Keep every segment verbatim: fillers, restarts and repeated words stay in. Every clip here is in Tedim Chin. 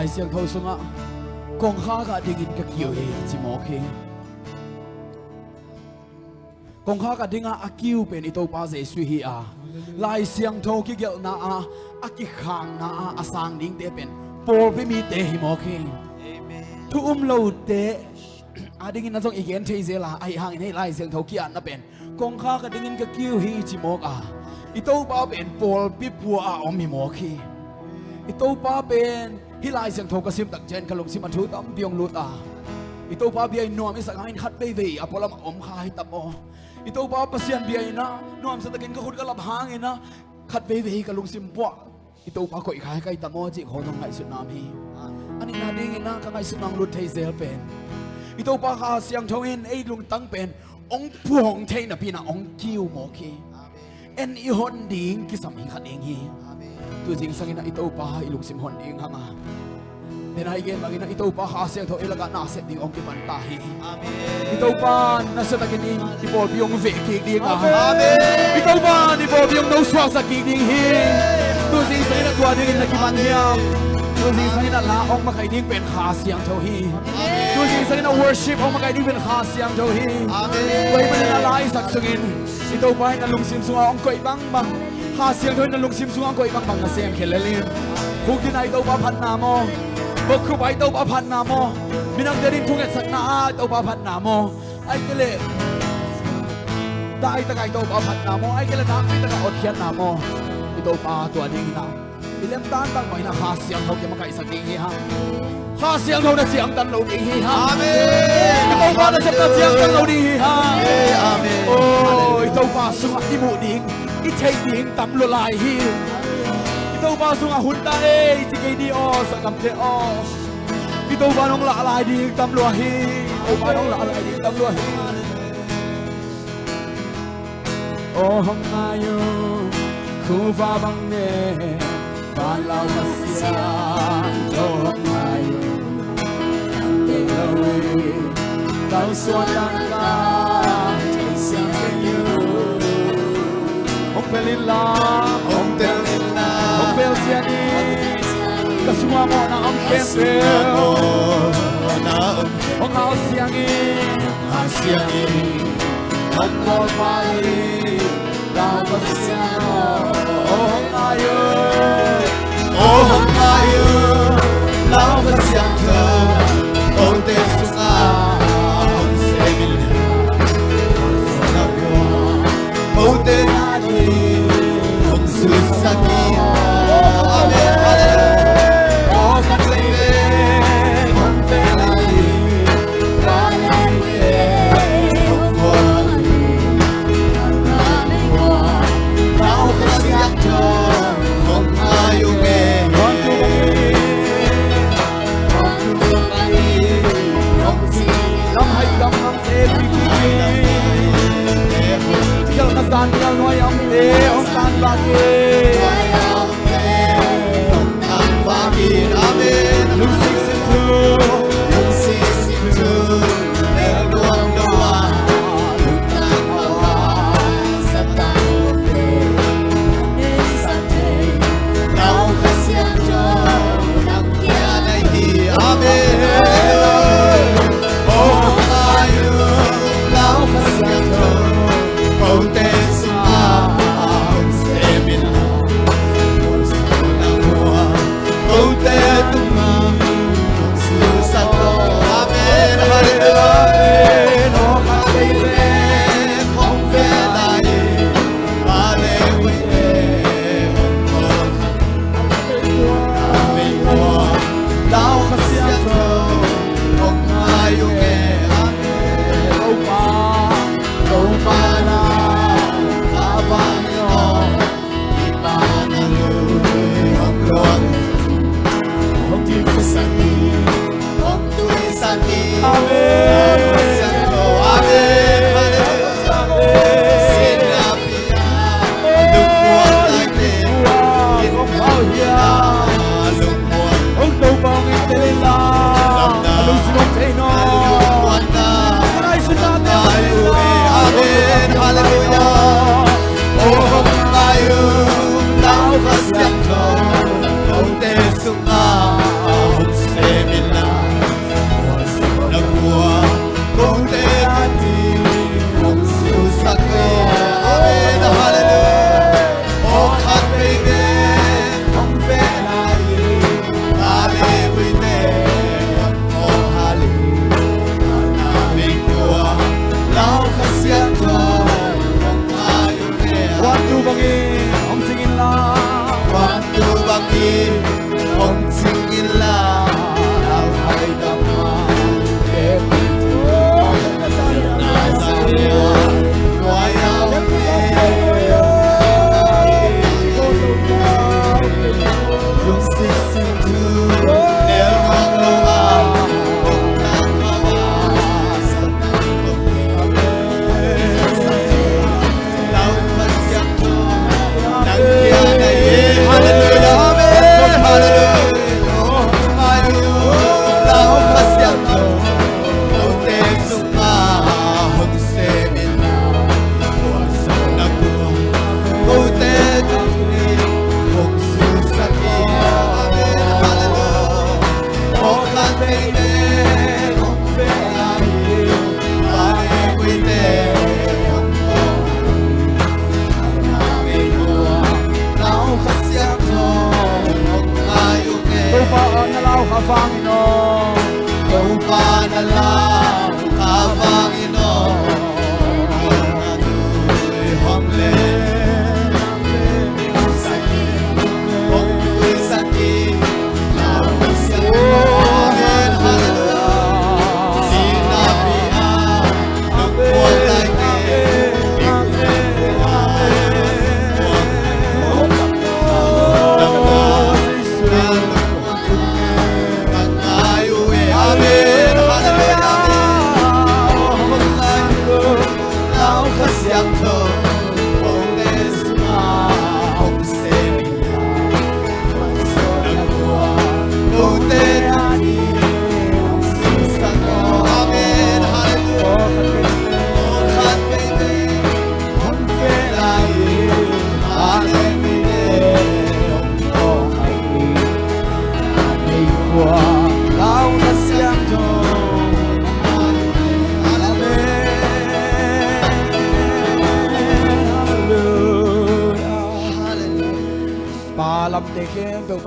Siangtho sungah kongkhak ah dingin ka kiu hi ci mawk hi. Kongkhak ah dingah a kiu pen i Topa Jesuh hi a, Lai Siangtho kigelhna ah a kikhakna ah a sang dingte pen pawlpi mite hi mawk hi. Thu um lote a dingin a zong i gen thei zel a, ahi hangin hei Lai Siangtho ki-atna pen kongkhak ah dingin ka kiu hi ci mawk a, i Topa pen pawlpi pua a om hi mawk hi. I Topa pen hih Lai Siangtho ka sim tak ciang ka lungsim ah thu tampi hong lut a, i Topa bia in nuam i sak hangin khat veivei a pualam ah om kha hi tam aw. I Topa Pasian bia in ah nuamsa takin ka khut ka lap hangin ah khat veivei ka lungsim puah i Topa koih kha hi kai tam aw cih khawng hong ngaihsutna om hi. A nihna dingin ah ka ngaihsutna hong lut thei zel pen i Topa Kha Siangtho in ei lungtang pen hong phuang thei napi in ah hong kiu mawk hi. En i hon ding kisam hi kha ding hi. Tu zingsang in ah i Topa i lungsim hon ding hang a, tena i gen bangin ah i Topa Kha Siangtho ei lakah na sep ding hong kipan ta hi. I Topa na sep takin i pawlpi hong veh kik ding a, i Topa i pawlpi hong nosuaksak kik ding hi. Tu zingsang in ah tua dingin na kiman hiam? Tu zingsang in ah la hong makaih ding pen Kha Siangtho hi. Tu zingsang in ah worship hong makaih ding pen Kha Siangtho hi. Tua ahih manin ah la i sak sungin i Topa in na lungsim sungah hong koih bangbang, Kha Siangtho in na lungsim sungah hong koih bangbang na sem khia lel in. Khukdin ah i Topa phatna maw? Bokkhup ah i Topa phatna maw? Minamte din thungetsakna ah i Topa phatna maw? Ahih kei leh daitak ah i Topa phatna maw? Ahih kei leh nakpi tak ah hotkhiatna maw? I Topa tua dingin ah i lemtan bangbang in ah Kha Siangtho kiang makaihsak ding hi hang. Kha Siangtho na ciangtan lo ding hi hang. I Topa na sepna ciangtan lo ding hi hang. Oh, i Topa sungah i muh ding i theih ding tam lua lai hi. I Topa sungah hun ta ei ci kei ni aw, sanggamte aw. I Topa nong lah lai ding tam lua hi. I Topa nong lah lai ding tam lua hi. Aw hong ngai un, khuva bang ne, vanlau Kha Siangtho hong ngai un. Tangte lo i, kalsuan tangka, thei siang kei un. Hong pel inla, hong pel inla, hong pel ciat in. Ka sungah mawhna om khempeuh hong hau siang in. Hong hau siang in. Hong pawlpal in. Lau Kha Siangtho hong ngai un. Aw hong ngai un. Lau Kha Siangtho kote sungah hong sem in. Kote ading hong susak in. Amen. Hallelujah. Aw khat veivei hong tel lai in.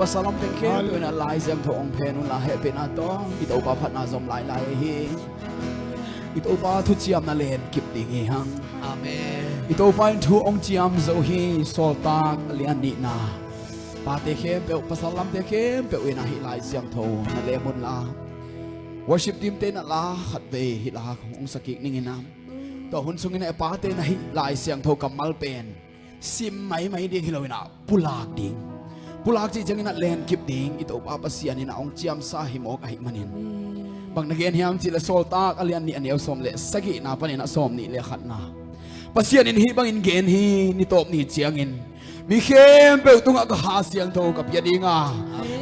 Pasal lam teng khempeuh in ah Lai Siangtho hong phen un la, hehpihna tawh i Topa phatna zom lailai hi. I Topa thuciamna len kip ding hi hang. Amen. I Topa in thu hong ciam zo hi. Sawltak a lian nihna, pate khempeuh, pasal lamte khempeuh in ah hih Lai Siangtho na lem un la, worship team te in ah la khatvei hih la hong sa kik ning in ah, tua hun sungin ah pate in ah hih Lai Siangtho kammal pen sim maimai ding hi lo in ah pulak ding. Pulak cih ciangin ah len kip ding. I Topa Pasian in ah hong ciamsa hi mawk ahih manin, bang na gen hiam cih leh Sawltak a lian nih a neu sawm le sagihna panin ah sawm nih le khatna, Pasian in hih bangin gen hi: Ni tawp ni ciangin mi khempeuh tungah ka Kha Siangtho ka pia ding a,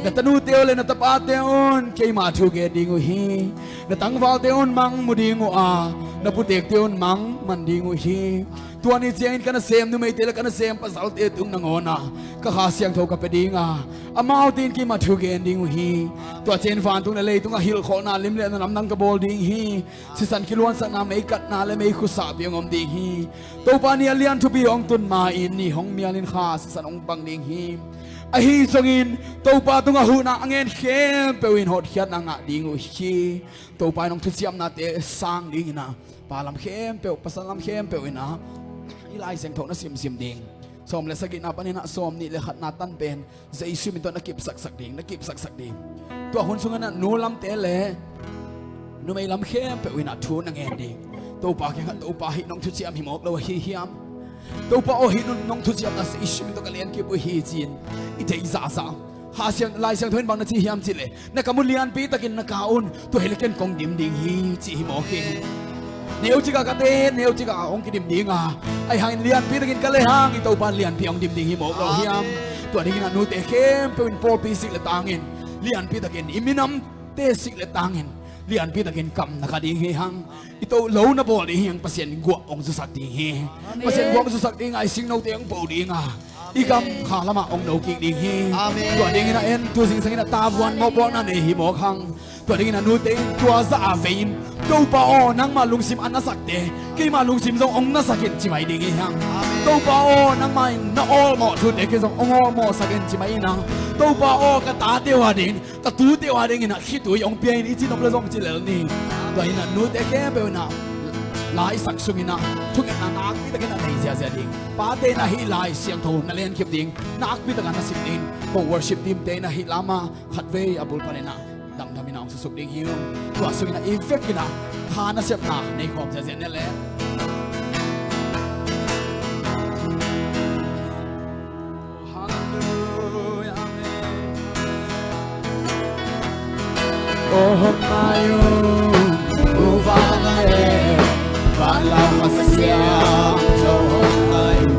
na tanute uh le na tapate un keima thu gen ding uh hi. Na tangvalte un mang mu ding uh a, na putekte un mang man ding uh hi. Tua ni ciangin ka nasem numeite le ka nasem pasalte tung nangawn ah ka Kha Siangtho ka pia ding a, amaute in keima thu gen ding uh hi. Tua ciangin vantung le leitung ah hilhkholhna lim le na lamdang ka bawl ding hi. Sisan kiluansakna, meikatna le meikhu sahpi hong om ding hi. Topa ni a lian thupi hong tun ma-in ni hong mialin kha sisan hong bang ding hi. Ahi zongin Topa tungah huhna a ngen khempeuh in hotkhiatna ngah ding uh hi. Topa in hong thuciamnate sang dingin ah pa lam khempeuh, pasal lam khempeuh in ah hih Lai Siangtho na simsim ding. Sawm le sagihna panin ah sawm nih le khatna tan pen Jesu min tawh na kipsaksak ding, na kipsaksak ding. Tua hun sungah na nu lamte le numei lam khempeuh in ah thu na ngen ding. Topa kiangah, Topa, hih nong thuciam hi mawk lo ahi hiam? Topa aw, hih nong thuciamna Jesu min tawh ka lian kip uh hi, ci-in i theih zahzah. Kha Siang, Lai Siangtho in bang na ci hiam cih leh, na kam uh lianpi takin na kah un, tua hi leh ken kong dim ding hi, ci hi mawk hi. Neucik ah ka te, neucik ah hong kidim ding a, ahi hangin lianpi takin ka lehang i Topa in lianpi hong dim ding hi mawk lo hiam? Tua dingin ah nute khempeuh in pawlpi sik le tangin, lianpi takin i minamte sik le tangin, lianpi takin kam na kah ding hi hang. I to lo na bawl ding hi hang. Pasian guah hong zusak ding hi. Pasian guah hong zusak ding a, i singnote hong po ding a, i gam kha lamah hong no kik ding hi. Tua dingin ah en, tu zingsangin ah tavuan mawhpuakna nei hi mawk hang. Tua dingin ah nute in tua zah a vei in, Topa aw, nangmah lungsim a nasakte keima lungsim zong hong nasak in, ci mai ding hi hang. Topa aw, nangmah in na awlmawh thute kei zong hong awlmawhsak in, ci mai in hang. Topa aw, ka tate uh a dingin, ka tute uh a dingin ah khitui hong pia in, i ci nop le zong ci lel ni. Tua in ah nute khempeuh in ah laisak sungin ah thungetna nakpi takin ah nei ziazia ding. Pate in ah hih Lai Siangtho na lenkip ding, nakpi takin na sim ding. Ko worship team te in ah hih lam ah khatvei a bul panin ah damdam in ah hong susuk ding hi ung. Tua sungin ah i vekin ah kha nasepna nei khawm ziazia ni le. Halleluia, amen. Oh, hong ngai un, u van e, van lam a siam, oh, hong ngai un.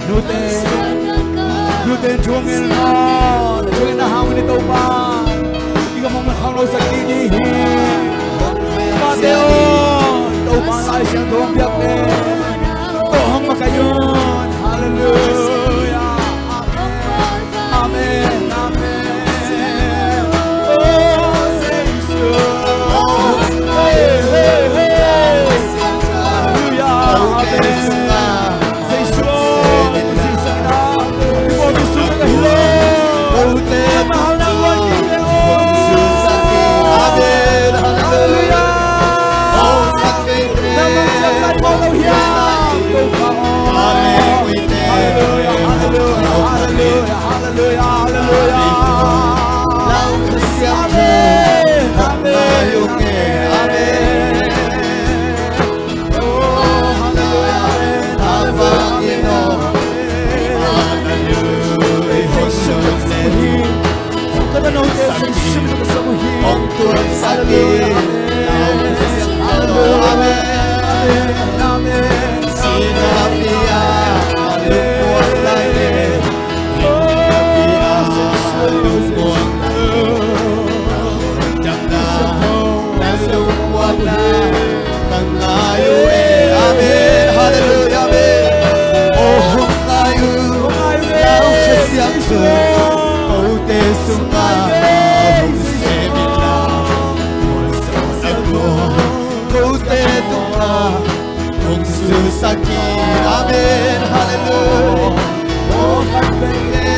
Nute, nute, thu ngen la, thu ngen na hang un i Topa. I gam hong na khang lo sak ding hi. Pate aw, Topa Lai Siangtho hong piak le, tawh hong makaih un. Halleluia. Amen. Amen. Amen. Oh, Jesus. Hey, hey, hey. Halleluia. Amen. Jesu aw, i zingsang in ah i pawlpi sung ka hi lo. Nangmah hal nang luan kik leh aw. Amen. Halleluia. Nangmah ciang zai mawk lo hiam? Halleluia, halleluia, halleluia, halleluia, halleluia. Amen. Amen. Amen. Amen. Halleluia. Amen. Oh, hong ngai un, Lau Kha Siangtho, kote sungah hong sem in la, muansak un, kote tungah hong susak in. Amen. Halleluia. Oh, khatvei le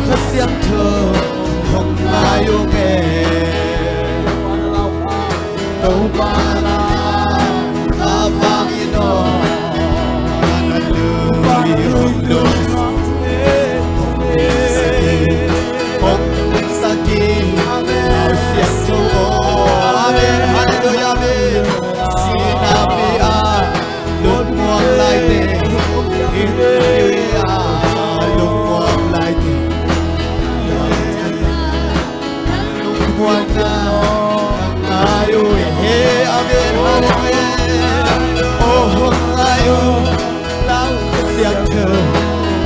Kha Siangtho hong ngai ung e. Topa na ka vang in aw. Hallelujah. Hong ngai ung e. Hong ngai ung e. Hong ngai ung e. Hong ngai ung e. Kha Siangtho aw. Amen. Hallelujah. Amen. Sinapi a lungmuang laite, India lungmuang laite, lungmuang na ngai uh e. Amen, amen. Oh, ngai uh, lau Kha Siangtho,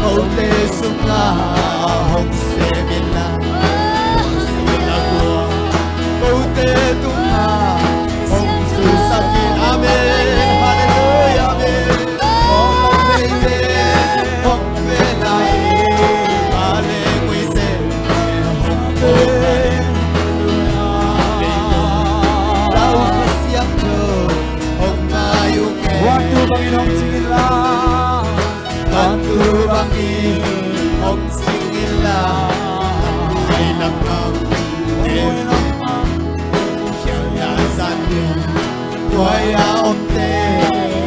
kote sungah hong sem in la, kote tungah hong susak in. Amen. Hallelujah. Amen. Hong vei ve, hong vei lai. Vale muite, hong vei lai. Lau Kha Siangtho hong ngai ung e. Vantung bangin hong cing in la. Vantung bangin hong cing in la, a nuai lam bang, a nuai lam bang, khialhna zan ding, nuai a omte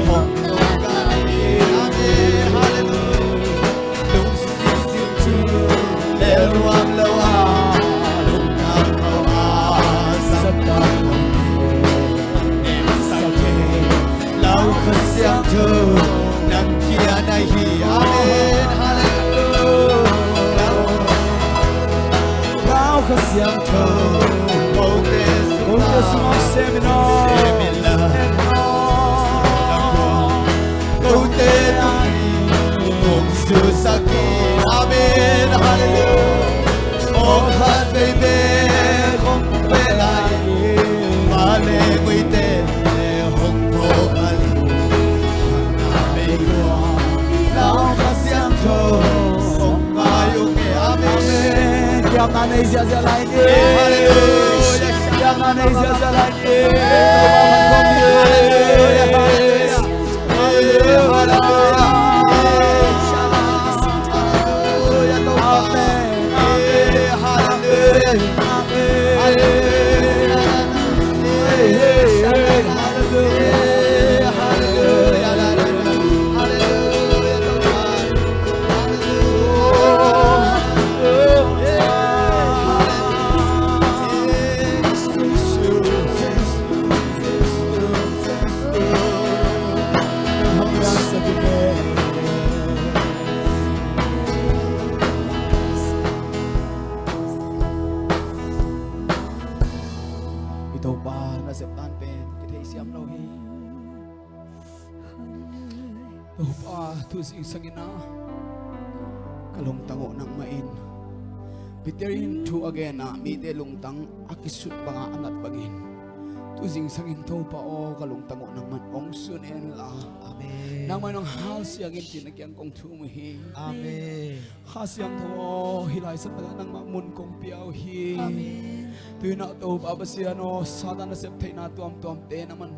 hong ngai in. Amen. Hallelujah. Lungsim sin thu lel nuam lo a, lungdam lo a, zat bang omte hong nemsak thei. Lau Kha Siangtho nang kiang ah hi. Amen. Hallelujah. Lau Kha Siangtho kote sungah sem in aw. Sem in la. Kote tungah hong susak in. Amen. Hallelujah. Aw khat vei bek hong vei lai. Vale muite hong phawk lai. Hana mei khua Lau Kha Siangtho hong ngai ung e. Amen. Amen. Kiamna nei ziahziah lai ni. Hallelujah. Kiamna nei ziahziah lai ni. Hallelujah. Hallelujah. I Topa nasep dan pen kitheisiam lo hi. Topa, tu zingsang in ah ka lungtang uh nangmah in, Peter in thu a gen ah mite lungtang a kisut bangah a nat bangin, tu zingsang in Topa aw, ka lungtang uh nangmah in hong sun en la. Amen. Nangmah in hong halsiang in ci-in na kiang kong thum uh hi. Amen. Kha Siangtho aw, hih lai santak ah nangmah mun kong pia uh hi. Amen. Tu-in ah Topa Pasian aw, Satan nasep theihna tuamtuamte nangmah in,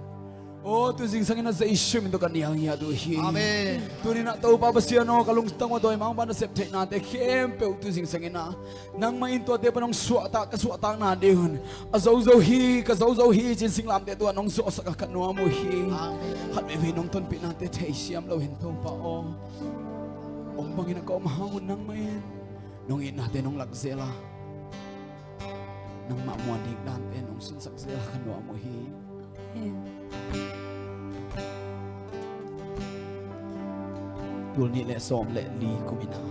aw, tu zingsang in ah Jesu min tawh ka nial ngiat uh hi. Amen. Tuni-in ah Topa Pasian aw, ka lungtang uah dawimangpa nasep theihnate khempeuh tu zingsang in ah nangmah in tuate pan hong suahtak, ka suahtakna ding un, a zozo hi, ka zozo hi ci-in singlamteh tungah nong zawhsak a ka nuam uh hi. Amen. Khat veivei nong tonpihnate theisiam loin Topa aw, hong bangin a ka om hang un nangmah in nong itnate nong lak zel a, nangmah muan ding dante nong sunsak zel a ka nuam uh hi. Amen. Tul nih le sawm le li kum in ah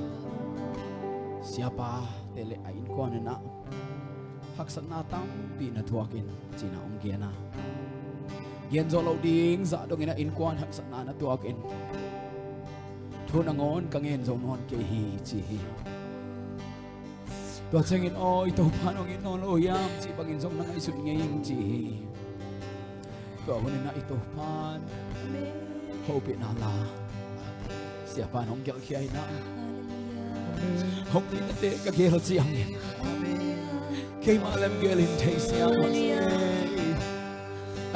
siapate le a innkuan in ah haksatna tampi na thuak in ci-in ah hong gen a, gen zawh loh ding zah dongin a innkuan haksatna na thuak in, thu nangawn ka ngen zo nawn kei hi ci hi. Tua ciangin aw, i Topa'n hong it nawn lo hiam cih bangin zong na ngaihsut ngei ing ci hi. Tua hunin ah i Topa'n hopihna la siapa'n hong gelhkhia in ah, hong itnate ka gel ciangin keimah lemgel in theisiam.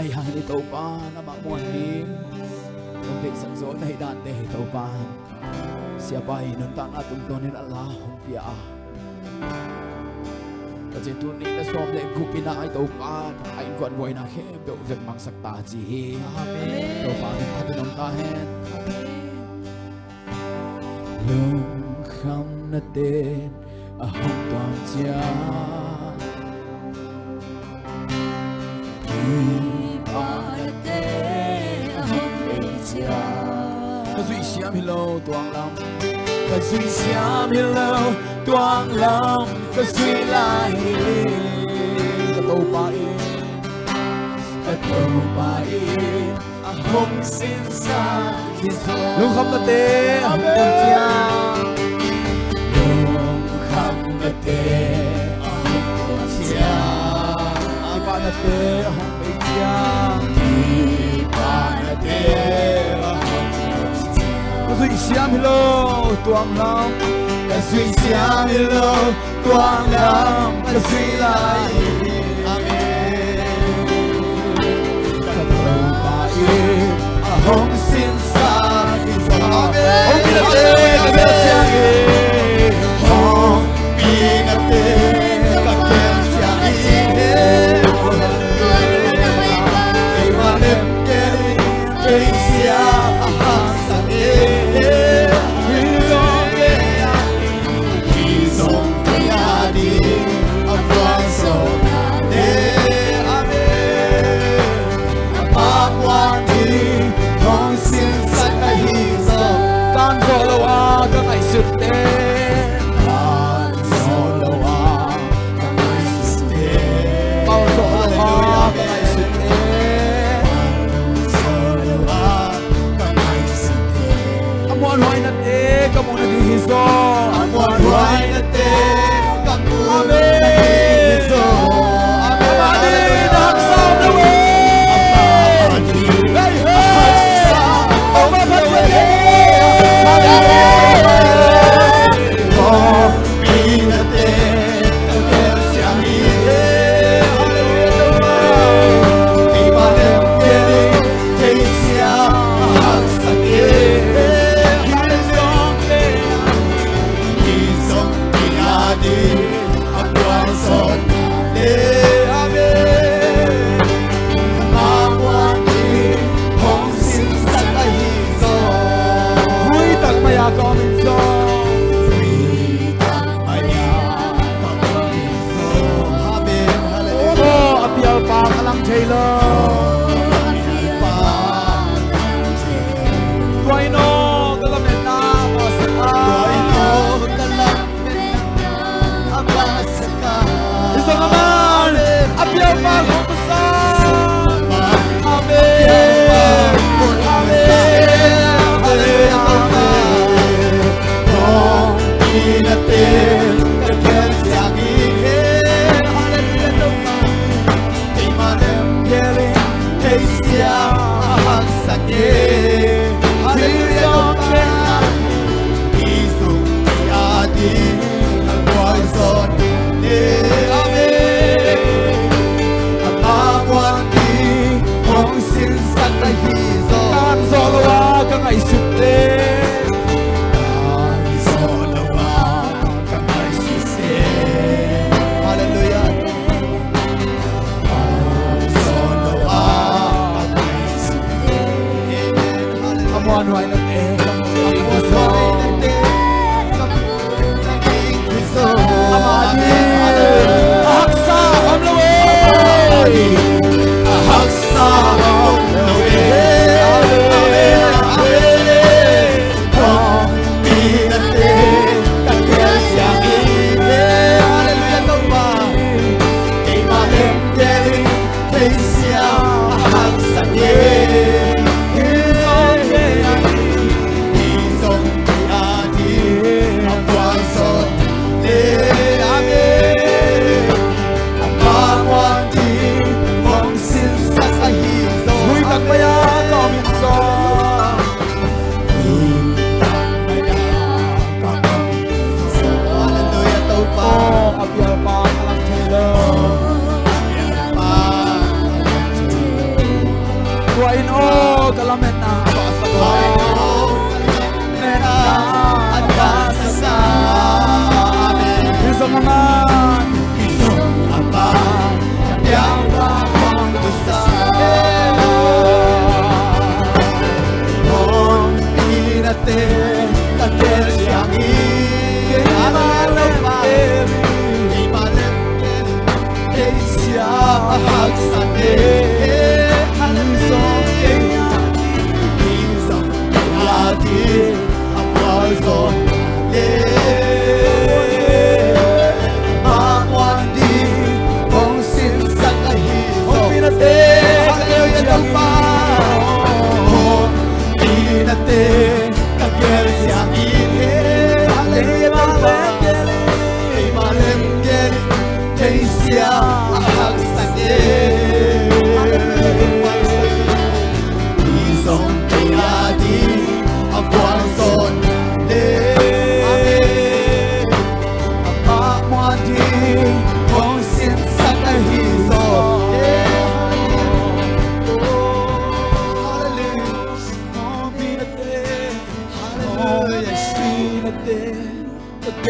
Ahi hangin i Topa'n amah muan ding hong deihsak zaw na hih dante hi Topa'n siapa i nuntakna tungtawnin a la hong pia a, Tua ciang tul nih le sawm le guk in ah i Topa a innkuan buaina khempeuh vekmangsak ta ci hi. Amen. Topa min phat in om ta hen. Amen. Lungkhamna ten a hong tuam ciang, kipahna te a hong bei ciang, ka zuih siam hi lo tuang lam, ka zuih siam hi lo tuang lam, ka zuih lai hi. Ka Topa in, ka Topa in a hong sinsak hi zaw. Lungkhamna te a hong tuam ciang, lungkhamna te a hong tuam ciang, kipahna te a hong bei ciang, kipahna te a hong tuam ciang, ka zuih siam hi lo tuang lam, ka zuih siam hi lo tuang lam, ka zuih lai hi. Amen. Ka Topa in a hong sinsak hi zaw. Amen. Hong pina te ka gel ciang hi. Hong pina te ka gel ciang hi. Kei mah lem gel in, kei sia a hangsan hi. Hi zong le a, hi zong le a ding a vuan zo na te. Amen. A pa puan ding hong sinsak ahi zong, tan zo lo a ka ngaihsut te, tan zo lo a ka ngaihsut te, pau zo lo a ka ngaihsut te, pau zo lo a ka ngaihsut te. A muanhuaina te ka muh nading hi zaw. A muanhuaina te ka muh nading hi zaw. Amen. Amen. Amen. Amen.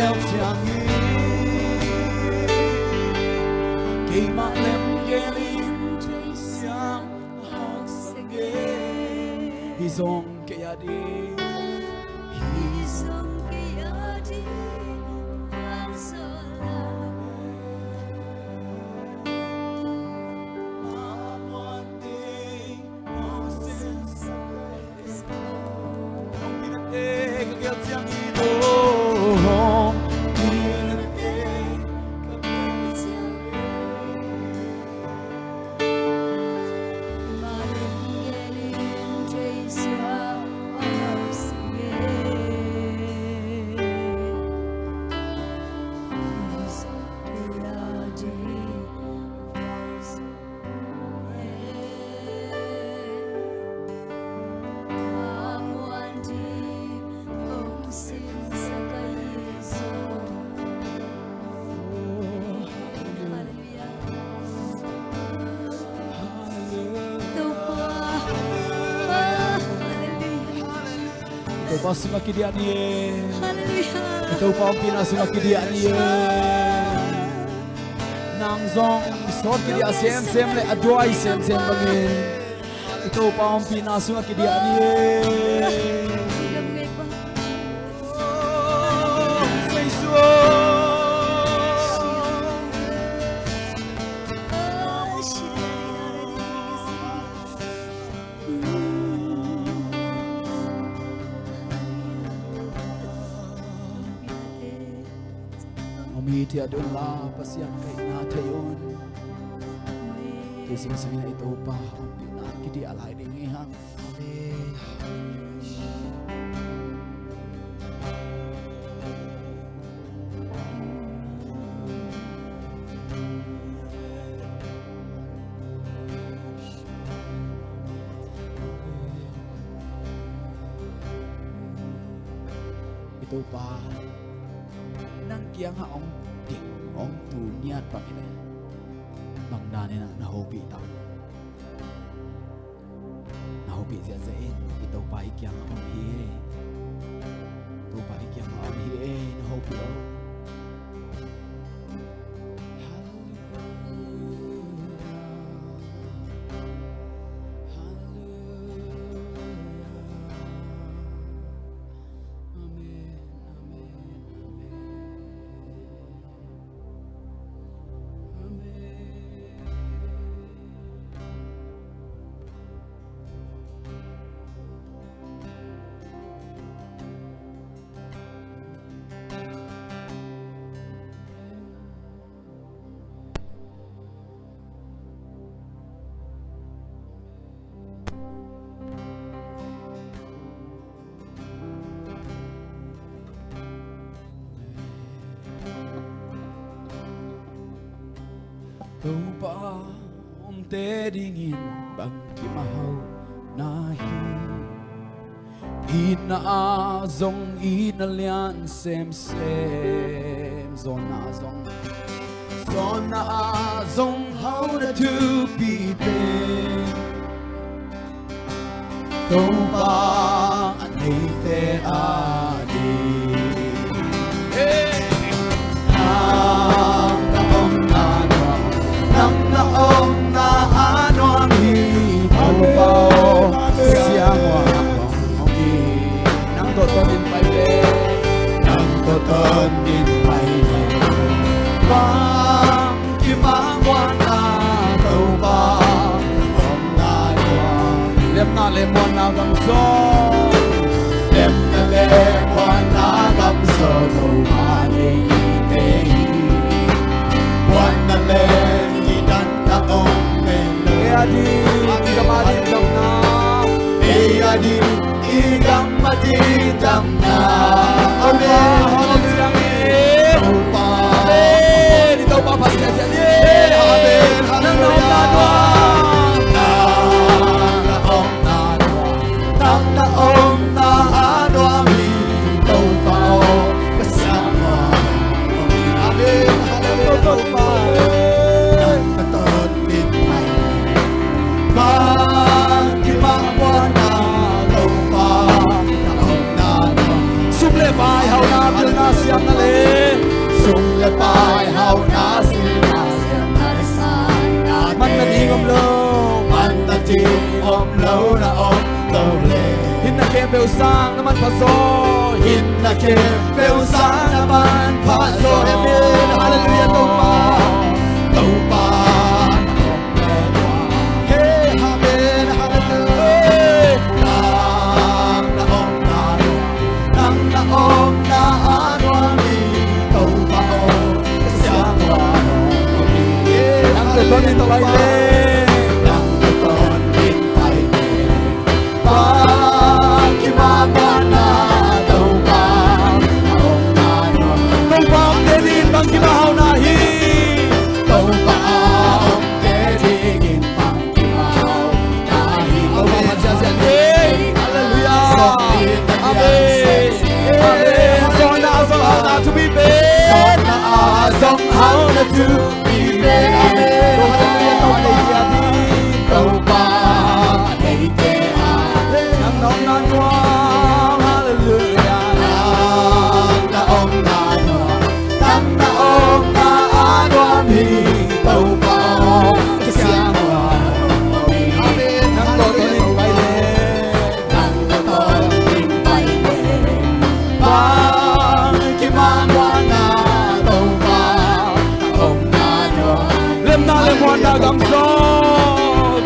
Ciangin keimah lemgelin theisiam a haksa ngei. Hi zong kei a ding, hi zong kei a ding, Topa sungah kidiah ni e. Halleluiah. Topa ompihna sungah kidiah ni e. Nang zong sawt kidiah semsem le a duai semsem bangin i Topa ompihna sungah kidiah ni e. Om hi thiat un la, Pasian kaihna thei un. Kei singsingin i Topa ompihna kidiah lai ding hi hang. Amen. I Topa, nang kiangah hong ding, hong tu ngiat bang hi leh, bang dan in ah na hopih tam? Na hopih ziahziah in, i Topa i kiangah om hi e. Topa i kiangah om hi e, na hopih o. Halleluiah. Halleluiah. Amen, amen, amen. Topa omte dingin bangkim a hau na hi. Itna ah zong itna lian semsem, zawnna ah zong, zawnna ah zong hau na thupi pen Topa a neite a ding. Hey! Nang na omna nuam, nang na omna a nuam hi. Topa aw, siang ua hong hi. Nang tawh ton in pai pen, nang tawh ton in pai pen, bangkim a muanna Topa omna nuam. Lemna le muanna gam zaw, lemna le muanna gam zaw Topa neite hi. Muanna le kidanna om mel lo. Ei a ding i gam a ding damna, ei a ding i gam a ding damna. Amen. Hallelujah. Topa. Amen. Topa Pasian. Amen. Hallelujah. Nang na omna nuam, nang na omna nuam, nang na omna a nuam hi. Topa aw, ka sia sang na manpha zaw. Hinna khempeuh sang na manpha zaw. Amen. Halleluiah, Topa. Topa, hey, amen. Halleluiah. Nang na omna, nang na omna a nuam hi, Topa aw, ka siangtho aw. Nang tawh ton in pai leng. Nang tawh ton in pai leng. Bangkimah muanna Topa a omna nuam. Topa omte dingin bangkimah hauhna hi. Topa omte dingin bangkimah hauhna hi. Topa phat ziahziah ni. Halleluiah. Amen. Amen. Zawhna, zawhna thupi pen. Zawhna, zawhna thupi pen. Amen. Halleluiah. Topa, Topa, eite a nang na omna nuam. Halleluiah. Nang na omna nuam, nang na omna a nuam hi, Topa aw, ka siangtho aw. Amen. Nang tawh ton in pai leng. Nang tawh ton in pai leng. Bangkimah muanna Topa a omna nuam. Lemna le muanna gam zaw.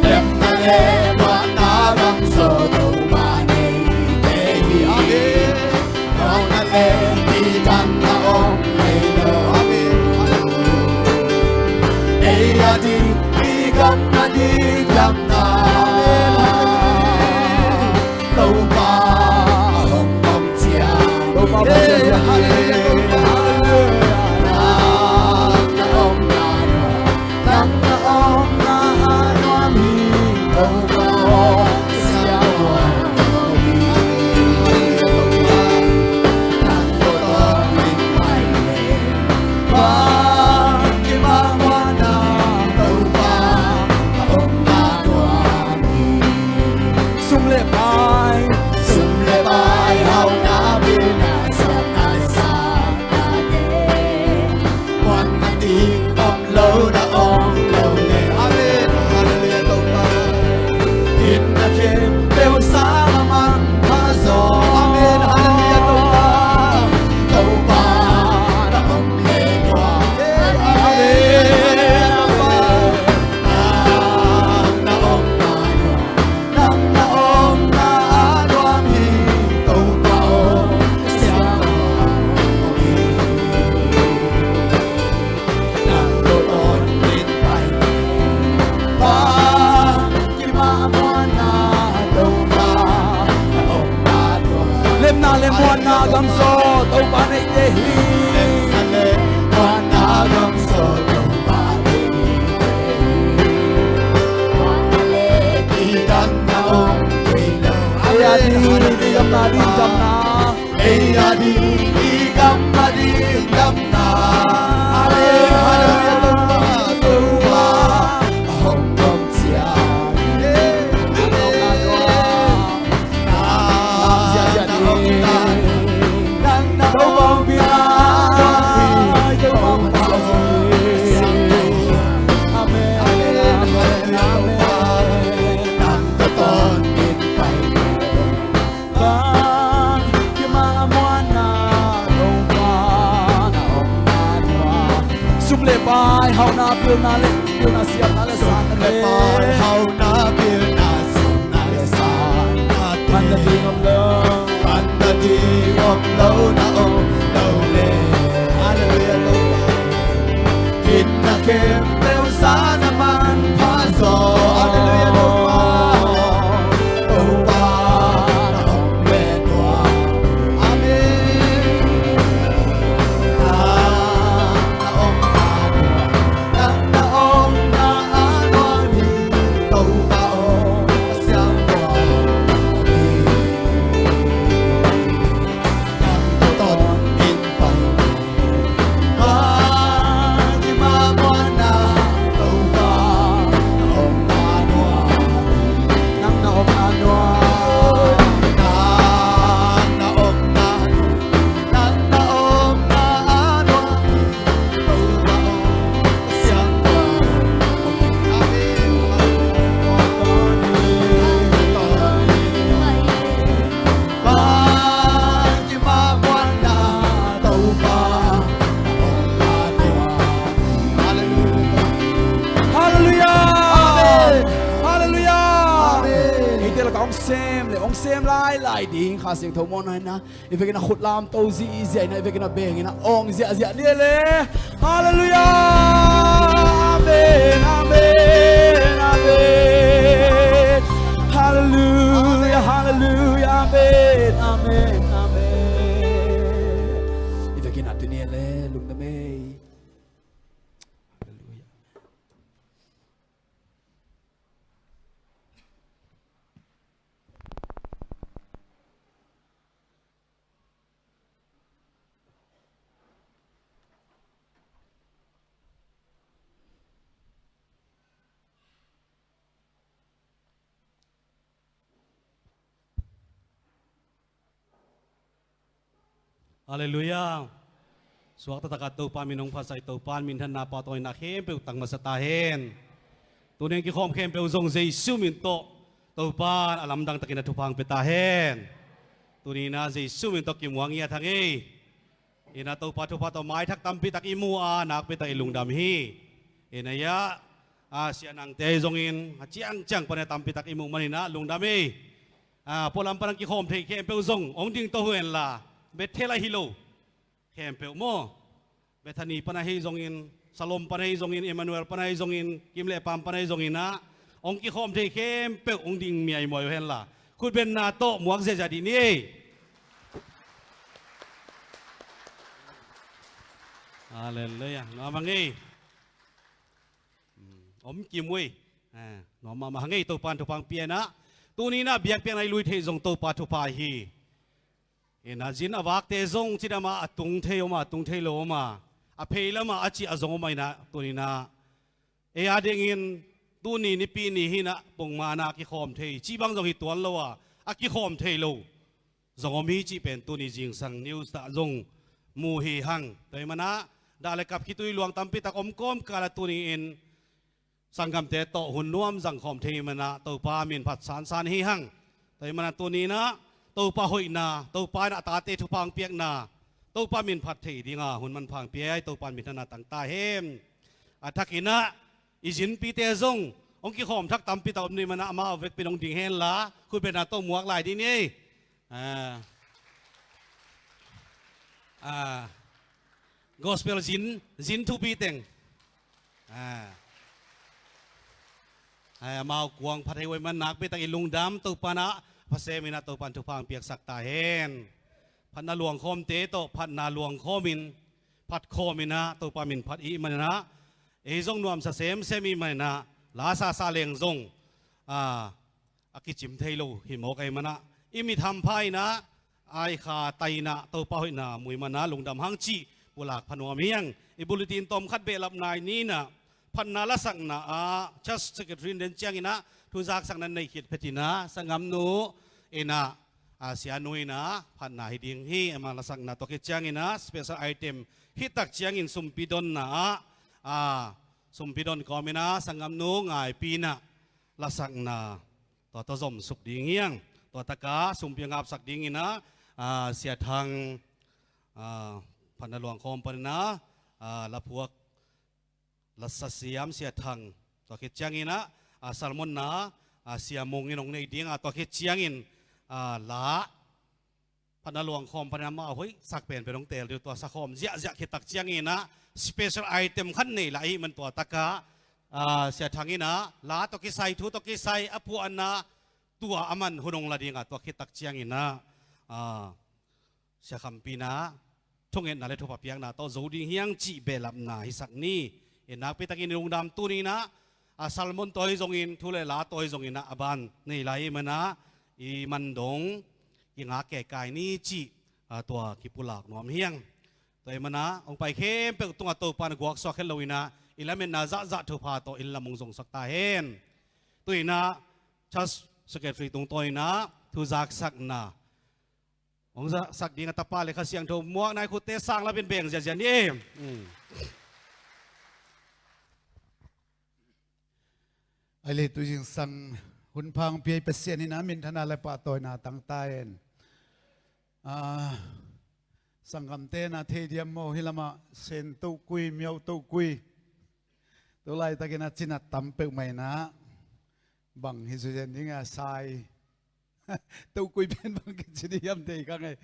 Lemna le muanna gam zaw Topa neite hi. Amen. Nawlna le kidanna om ngei lo. Amen. Ei a ding i gam a ding damna. Amen. Topa a hong om ciang. Topa a hong om ciang. Halleluiah, Topa. Halleluiah. Nang na omna nuam, nang na omna a nuam hi, Topa aw, ka siangtho aw. Nang tawh ton in pai leng. Bangkimah muanna Topa a omna nuam hi. Sum le pai. Sum le pai hauhna pilna siamna le sannate. Muanna ding om lo na om lo le. Amen. Halleluiah, Topa. Hinna khempeuh sang na manpha zaw. Amen. Halleluiah, Topa. Topa na om le nuam. Amen. Topa. Nang na omna nuam. Nang na omna a nuam hi, Topa aw, ka siangtho aw. Nang tawh ton in pai leng. Bangkimah muanna Topa a omna nuam. Lemna le muanna gam zaw Topa neite hi. Lemna le muanna gam zaw Topa neite hi. Ei a ding i gam a ding damna. Ei a ding i gam a ding damna. Amen. Halleluiah, Topa, Topa a hong om ciang. Sum le pai hauhna pilna le, pilna siamna le sannate. Sum le pai hauhna pilna siamna le sannate. Pan na ding om lo. Pan na ding om lo na om lo le. Halleluiah, Topa. Hinna khempeuh sang na manpha zaw. Halleluiah, Topa. Topa na om le tua. Amen. Nang na omna nuam, nang na omna a nuam hi, Topa aw, ka siangtho aw. Nang tawh ton in sem lailai ding Kha Siangtho mawhna in ah i vekin a khut lamto zihziah in ah, i vekin a beng in ah awng ziahziah ni le. Halleluiah. Amen, amen, amen. Halleluiah, halleluiah. Amen, amen, amen. I vekin a tuni le lungdam ei. Halleluiah. Halleluiah. Suakta takin Topa min hong phatsak, Topa in minthanna, pahtawina khempeuh tang masa ta hen. Tuni a kikhawm khempeuh zong Jesu min tawh Topa in a lamdang takin a thupha hong pia ta hen. Tuni in ah Jesu min tawh kimuang i a thang ei. In ah Topa thupha tawh maithak tampi tak i mu a, nakpi tak i lungdam hi. In ah, a, Sia Nangte zongin a ciangciang pan a tampi tak i muh manin ah lungdam ei. A, pualam pan a kikhawm thei khempeuh zong hong ding to hen la, Bethel ahi lo khempeuh maw, Bethany pan ahi zongin, Shalom pan ahi zongin, Emmanuel pan ahi zongin, Kim le Pam pan ahi zongin ah hong kikhawm thei khempeuh hong ding miaimuai uh hen la, khutbenna tawh muak ziahziah dih ni ei. Halleluiah. Nuam a hang ei. Om kim uh ei. A, nuam mahmah a hang ei, Topa in thupha hong pia in ah. Tuni in ah biakpiakna i lui theih zong Topa thupha hi. In ah zin a vakte zong cidam a, a tung thei om a, a tung thei lo om a, a pheilam ah a cih a zong om a, in ah tuni in ah ei a dingin tuni Nipi ni hi in ah pongman a kikhawm thei cih bang zong hi tuan lo a, a kikhawm thei lo zong om hi cih pen tuni zingsang news ah zong mu hi hang. Tua ahih man ah dah le kap khitui luang tampi tak om kawmkal ah tuni in sanggamte tawh hun nuam zangkhawm thei man ah Topa min phat sansan hi hang. Tua ahih man ah tuni in ah Topa hoihna, Topa in a tate thupha hong piakna, Topa min phat thei ding a hun manpha hong pia ei. Topa in minthanna tang ta hen. A thak in ah i zinpite zong hong kikhawm thak tampi tak om ni man ah amau vekpi in hong ding hen la, khutbenna tawh muak lai dih ni ei. A, a, gospel zin, zin thupi teng. A, a, amau kuang phat hi uh ahih man nakpi tak i lungdam. Topa in ah pha sem in ah Topa in thupha hong piaksak ta hen. Phatna luangkhawmte tawh phatna luangkhawm in, phat khawm in ah Topa min phat i hih man in ah ei zong nuamsa semsem i hih man in ah la sasa leng zong, a, a kicim thei lo hi mawk ahih man ah i mit hampha in ah, ai kha tai in ah Topa hoihna mu i hih man ah lungdam hang cih pulak pha nuam hi hang. I bulletin tawm khat behlapna i ni in ah phatna lasakna ah church secretary in den ciangin ah thu zaksakna nei khit phet in ah sanggamnu in ah, a, Sia Nu in ah phatna hi ding hi, amah lasakna. Tua khit ciangin ah special item hih tak ciangin sumpi donna ah, a, sumpi don kawm in ah sanggamnu Ngaipi in ah lasakna tua tawh zomsuk ding hi hang. Tua tak ah sumpi a ngapsak dingin ah, a, Sia Thang, a, phatna luangkhawm pan in ah, a, laphuak, lasa siam Sia Thang. Tua khit ciangin ah, a, sermon-na, a, Sia Mung in hong nei ding a, tua khit ciangin, a, la phatna luangkhawm pan in ah amah hoihsak penpen hong teel ding. Tua sakhawm ziahziah khit tak ciangin ah special item khat nei lai ahih man tua tak ah, a, Sia Thang in ah la tawh kisai, thu tawh kisai a phuahna tua a man hun hong la ding a, tua khit tak ciangin ah, a, Sia Khampi in ah thungetna le thupha piakna tawh zo ding hi hang cih behlapna hisak ni. In nakpi takin i lungdam tuni in ah, a, sermon tawh hi zongin, thu le la tawh hi zongin ah a ban nei lai ahih man ah i man dong kingak keikai ni cih, a, tua kipulak nuam hi hang. Tua ahih man ah hong pai khempeuh tungah Topa in guaksuak het lo in ah i lametna zahzah thupha tawh inn lam hong zongsak ta hen. Tu in ah church secretary tungtawn in ah thu zaksakna hong za-, sak ding a tapa le Kha Siangtho muakna i khutte sang la pen beng ziahziah ni ei. Mm. Ai le tu zingsang hun pha hong pia i Pasian in ah minthanna le pahtawina tang ta hen. A, sanggamte in ah thei diam maw, hih lamah Sen Toh Kui, Myo Toh Kui, tu laitakin ah cina tam peuhmah in ah bang hi zuzen ding a, sai Tokui pen bang kici ding hiam thei kha ngei.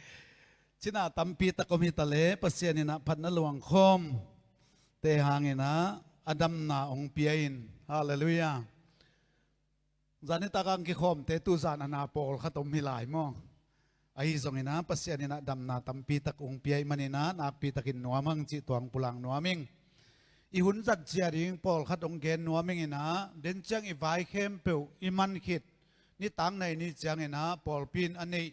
Cina tampi tak om hi ta leh Pasian in ah phatna luangkhawm te hangin ah a damna hong pia in. Halleluiah. Zan nitak a hong kikhawmte tu zan a na pawlkhat om hi lai maw? Ahi zongin ah Pasian in ah damna tampi tak hong pia ih manin ah nakpi takin nuam hang cih tua hong pulak nuam ing. I hun zat cia ding pawlkhat hong gen nuam ing in ah, den ciang i vai khempeuh i man khit, nitak nai ni ciangin ah pawlpi in a neih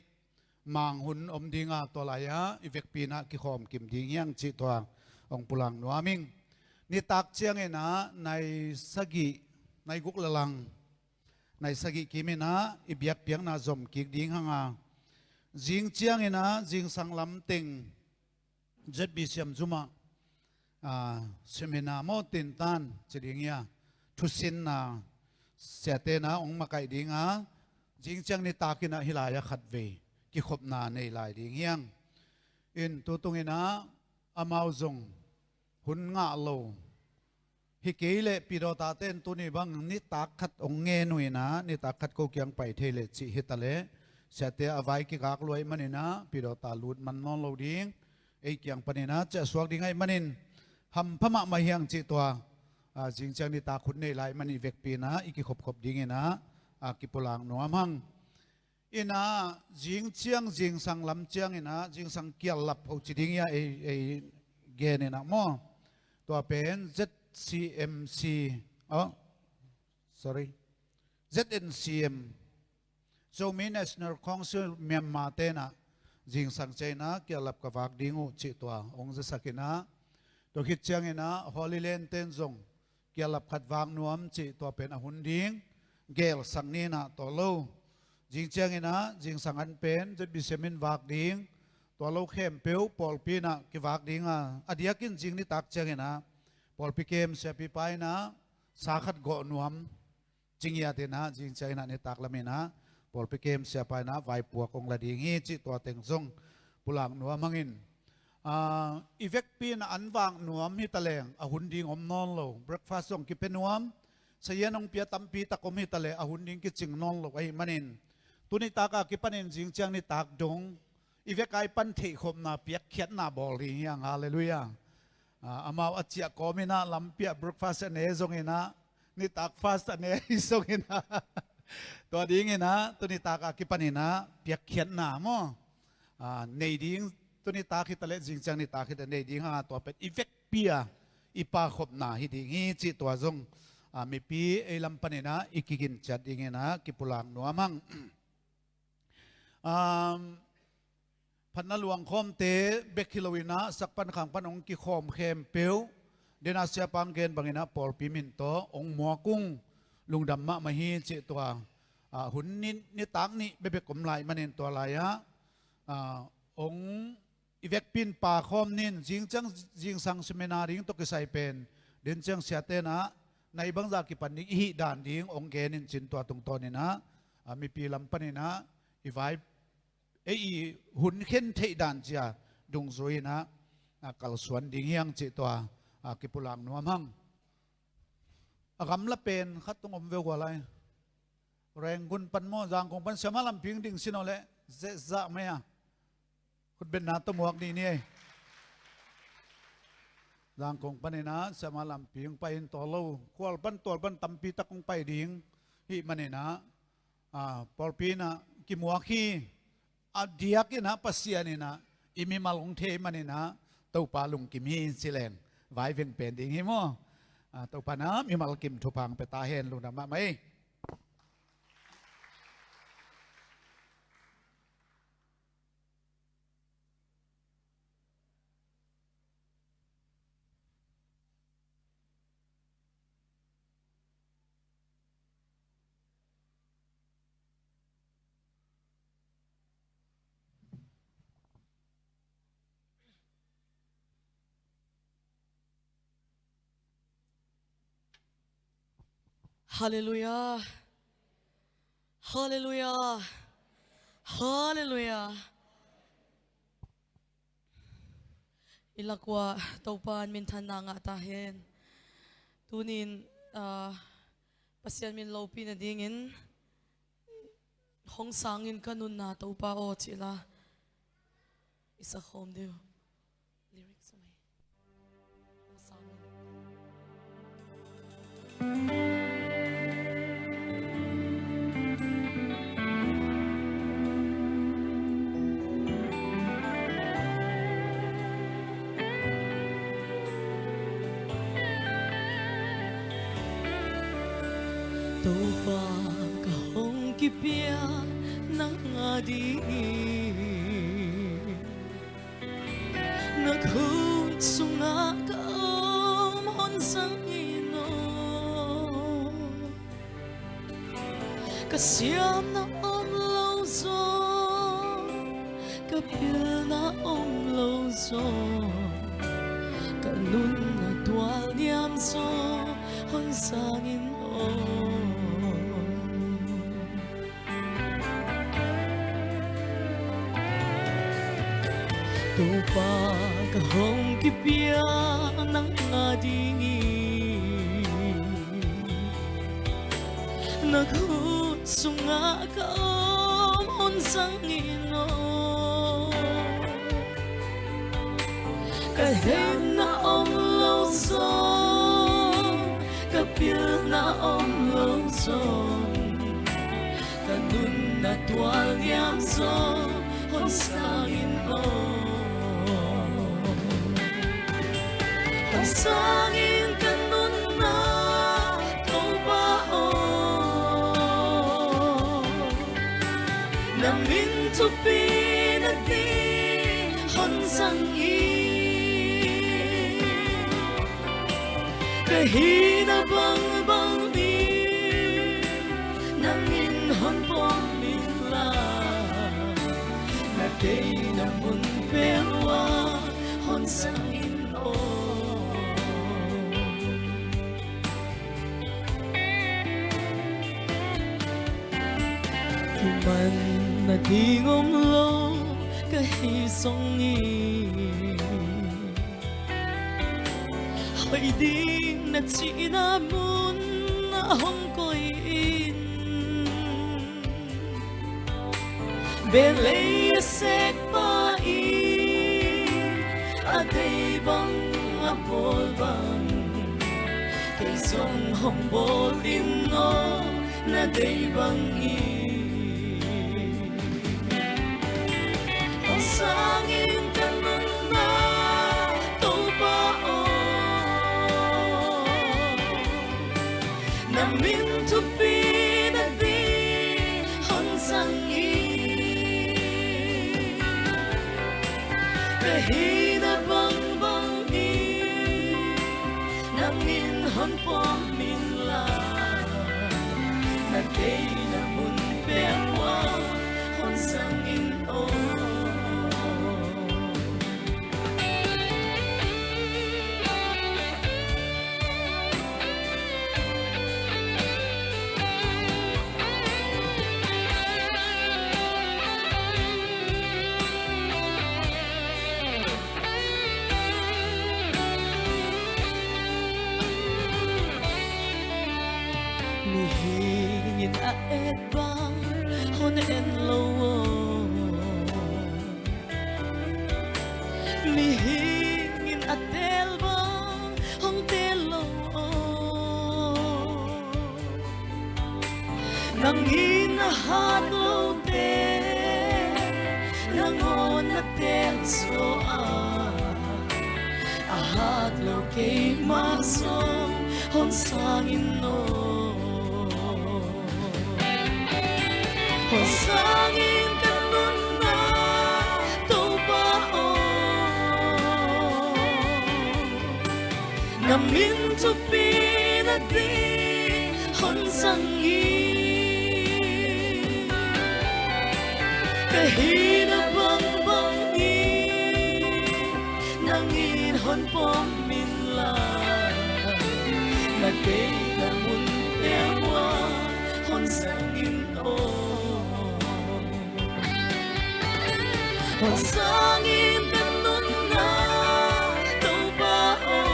mang hun om ding a, tua lai-ah i vekpi in ah kikhawm kim ding hi hang cih tua hong pulak nuam ing. Nitak ciangin ah nai sagih, nai guk le lang, nai sagih kim in ah i biakpiakna zom kik ding hang a, zing ciangin ah zingsang lam teng Z B C M zum ah, ah, seminar maw, tintan ci ding hi a, thusinna siate in ah hong makaih ding a, zing ciang nitak in ah hih lai-ah khatvei kikhopna nei lai ding hi hang. In tu tung in ah amau zong hun ngah lo hi kei leh, Pi Dawta ten tuni bang nitak khat hong ngen uh in ah, nitak khat ko kiang pai thei leh cih hi ta leh, siate a vai kigak lua ih manin ah Pi Dawta lut man nawn lo ding. Ei kiang panin ah ciahsuak ding ahih manin hampha mahmah hi hang cih tua, ah, zing ciang nitak hun nei lai ih manin i vekpi in ah i kikhopkhop ding in ah, ah, kipulak nuam hang. In ah zing ciang zingsang lam ciangin ah zingsang kiallap ho ci ding hi a, ei, ei gen in ah maw? Tua pen Z C M C, oh, sorry, Z N C M, Zomi National Council Myanmar te in ah zingsang ciangin ah kiallap ka vak ding uh cih tua hong zasak in ah, tua khit ciangin ah Holy Land ten zong kiallap khat vak nuam cih tua pen a hun ding gelsak ni in ah tua lo. Zing ciangin ah zingsang an pen Z B C M in vak ding, tua lo khempeuh pawlpi in ah kivak ding a, a diakin zing nitak ciangin ah pawlpi kem siapipa in ah sa khat gawh nuam ci ngiat in ah, zing ciangin ah nitak lam in ah pawlpi kem siapa in ah vaipuak hong la ding hi cih tua teng zong pulak nuam hang in. Ah, i vekpi in ah an vak nuam hi ta leng a hun ding om nawn lo, breakfast zong kipia nuam, sazian hong pia tampi tak om hi ta leh a hun ding kicing nawn lo ahih manin, tu nitak a kipanin zing ciang nitak dong i vek a i pan theihkhopna piakkhiatna bawl ding hi hang. Halleluiah. Ah, amau a ciah kawm in ah lampi ah breakfast a ne zongin ah, nitak fast a ne hi zongin ah, tua dingin ah tu nitak a kipanin ah piakkhiatna maw, ah, nei ding, tu nitak hi ta leh zing ciang nitak hi ta nei ding hang a, tua pen i vekpi a i pakhopna hi ding hi cih tua zong, ah, mipi ei lam panin ah i kiginciat dingin ah kipulak nuam hang. Um, phatna luangkhawmte bek hi lo in ah, sak pan khang pan hong kikhawm khempeuh, den a siapa hong gen bangin ah pawlpi min tawh hong muak ung, lungdam mahmah hi cih tua, ah, hun ni, nitak nih bekbek om lai manin tua lai-ah, ah, hong i vekpi in pakhawm ni in, zing ciang zingsang seminar ding tawh kisai pen, den ciang siate in ah nai bangzah kipan ding i hih dan ding hong gen in cin tua tungtawn in ah, ah, mipi lam panin ah i vai, ei i hun khen theih dan cia dungzui in ah, ah, kalsuan ding hi hang cih tua, ah, kipulak nuam hang. A gamla pen khat tung om ve uh a lai. Rangoon pan maw, Zangkong pan, Siamah Lampi ding sin aw leh, zehzah mai a. Khutbetna tawh muak ni ni ei. Zangkong panin ah Siamah Lampi hong pai in tua lo, khual pan tual pan tampi tak hong pai ding hih manin ah, ah, pawlpi in ah kimuak hi. A diakin ah Pasian in ah i mimal hong thei manin ah Topa lungkim hi ci leng vai veng pen ding hi maw? Ah, Topa in ah mimal kim thupha hong pia ta hen, lungdam mahmah ei. Halleluiah. Halleluiah. Halleluiah. I lak uah Topa in minthanna ngah ta hen. Tuni in, ah, Pasian min lopi nadingin Hong sangin ka nunna Topa aw, ci la. I sa khawm deuh. Lyrics mai. Hong sangin. Topa, ka hong kipia nang a dingin, na khut sungah ka om hong zang in aw. Ka siamna om lo zong, ka pilna om lo zong, ka nunna tualniam zong hong zang in aw. Topa, ka hong kipia nang a dingin, na khut sungah ka om hong zang in aw. Ka hemna om lo zong, ka pilna om lo zong, ka nunna tualniam zong hong zang in aw. Hong zang in ka nunna Topa aw. Na min thupi nading hong zang in. Ka hihna bangbang in nang in hong pom in la, na deihna mun peuh ah hong zang in aw. Kiman nading om lo ka hih zongin, hoih ding na cihna mun ah hong koih in. Belei a sekpa in a deih bang a bawl bang, kei zong hong bawl in aw, na deih bangin. Hong zang in ka nunna Topa aw. Na min thupi nading hong zang in. Ka hihna bangbang in nang in hong pom in la, na deihna mun peuh ah hong zang in aw. Mihing in a et bang hong en lo aw. Mihing in a teel bang hong teel lo aw. Nang in a hat lote nangawn na teel zaw a, a hat lo keimah zong hong zang in aw. Hong zang in ka nunna Topa aw. Na min thupi nading hong zang in. Ka hihna bangbang in nang in hong pom in la, na deihna mun peuh ah hong zang in aw. Hong zang in ka nunna Topa aw.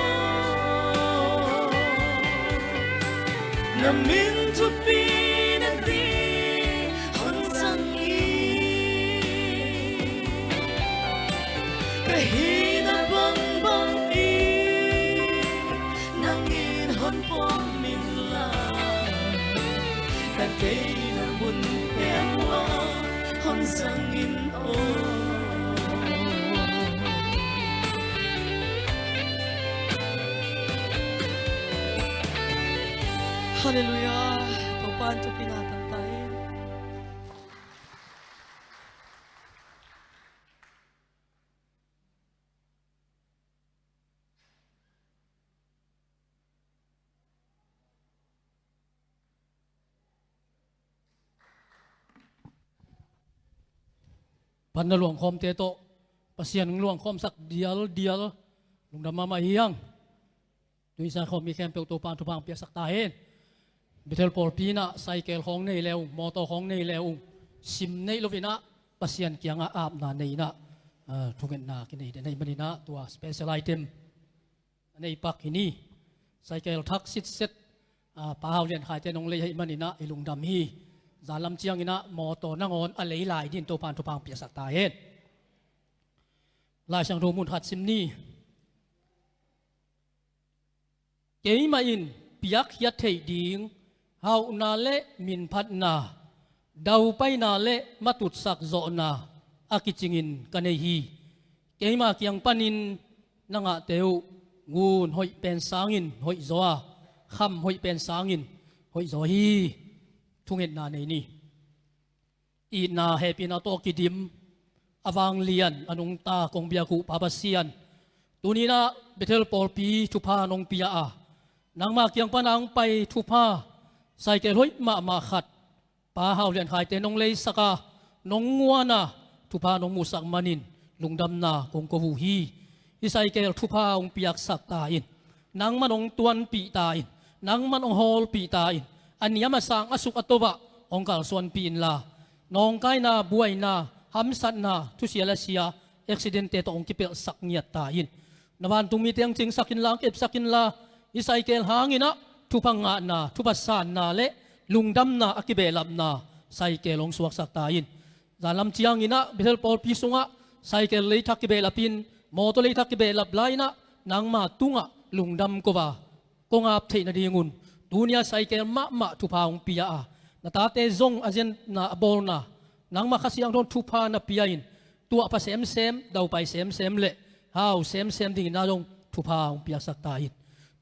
Na min thupi nading hong zang Halleluiah. Topa in thupina tangta in. Pan na luangkhawmte tawh Pasian hong luangkhawmsak dialdial lungdam mahmah hi hang. Tuni-a khawm mi khempeuh Topa in thupha hong piaksak ta hen. Bethel pawlpi in ah cycle khawng nei le ung, mawtaw khawng nei le ung, sim neih loin ah Pasian kiangah apna nei in ah, ah, thungetna kinei den ahih manin ah tua special item a nei pak hi ni. Cycle thak sitset, ah, Pa Hau Lian Khaite nong lei ahih manin ah i lungdam hi. Zan lam ciangin ah mawtaw nangawn a lei lai dingin Topa in thupha hong piaksak ta hen. Lai Siangtho mun khat sim ni. Keimah in piakkhiat theih ding hauhna le minphatna, daupaina le matutsak zawhna a kicingin ka nei hi. Keima kiang panin na ngahte uh ngun hoih pen sangin hoih zaw a, kham hoih pen sangin hoih zaw hi. Thungetna nei ni. Itna hehpihna tawh kidim, a vanglian a nungta kong biak uh Pa Pasian, tuni-in ah Bethel pawlpi thupha nong pia a, nangma kiang pana hong pai thupha, cycle hoih mahmah khat Pa Hau Lian Khaite nong leisak a, nong nguan a, thupha nong musak manin lungdamna kong ko uh hi. Hih cycle thupha hong piaksak ta in, nangman hong tuanpih ta in, nangman hong hawlpih ta in, a niam a sang a suk a to ah hong kalsuanpih inla, nawngkaina, buaina, hamsatna, thusia le sia, accident-te tawh hong kipelhsak ngiat ta in. Na vantung mite hong cingsak inla, hong kepsak inla, hih cycle hangin ah thupha ngahna, thupha sanna le lungdamna a kibehlapna cycle hong suaksak ta in. Zan lam ciangin ah Bethel pawlpi sungah cycle leithak kibehlap in, mawtaw leithak kibehlap lai-in ah nangma tungah lungdam ko a, kong ap theih nadingun tuni-a cycle mahmah thupha hong pia a, na tate zong a zenna a bawlna, nangma Kha Siangtho in thupha na pia in, tuahpha semsem, daupai semsem le hau semsem dingin ah zong thupha hong piaksak ta in.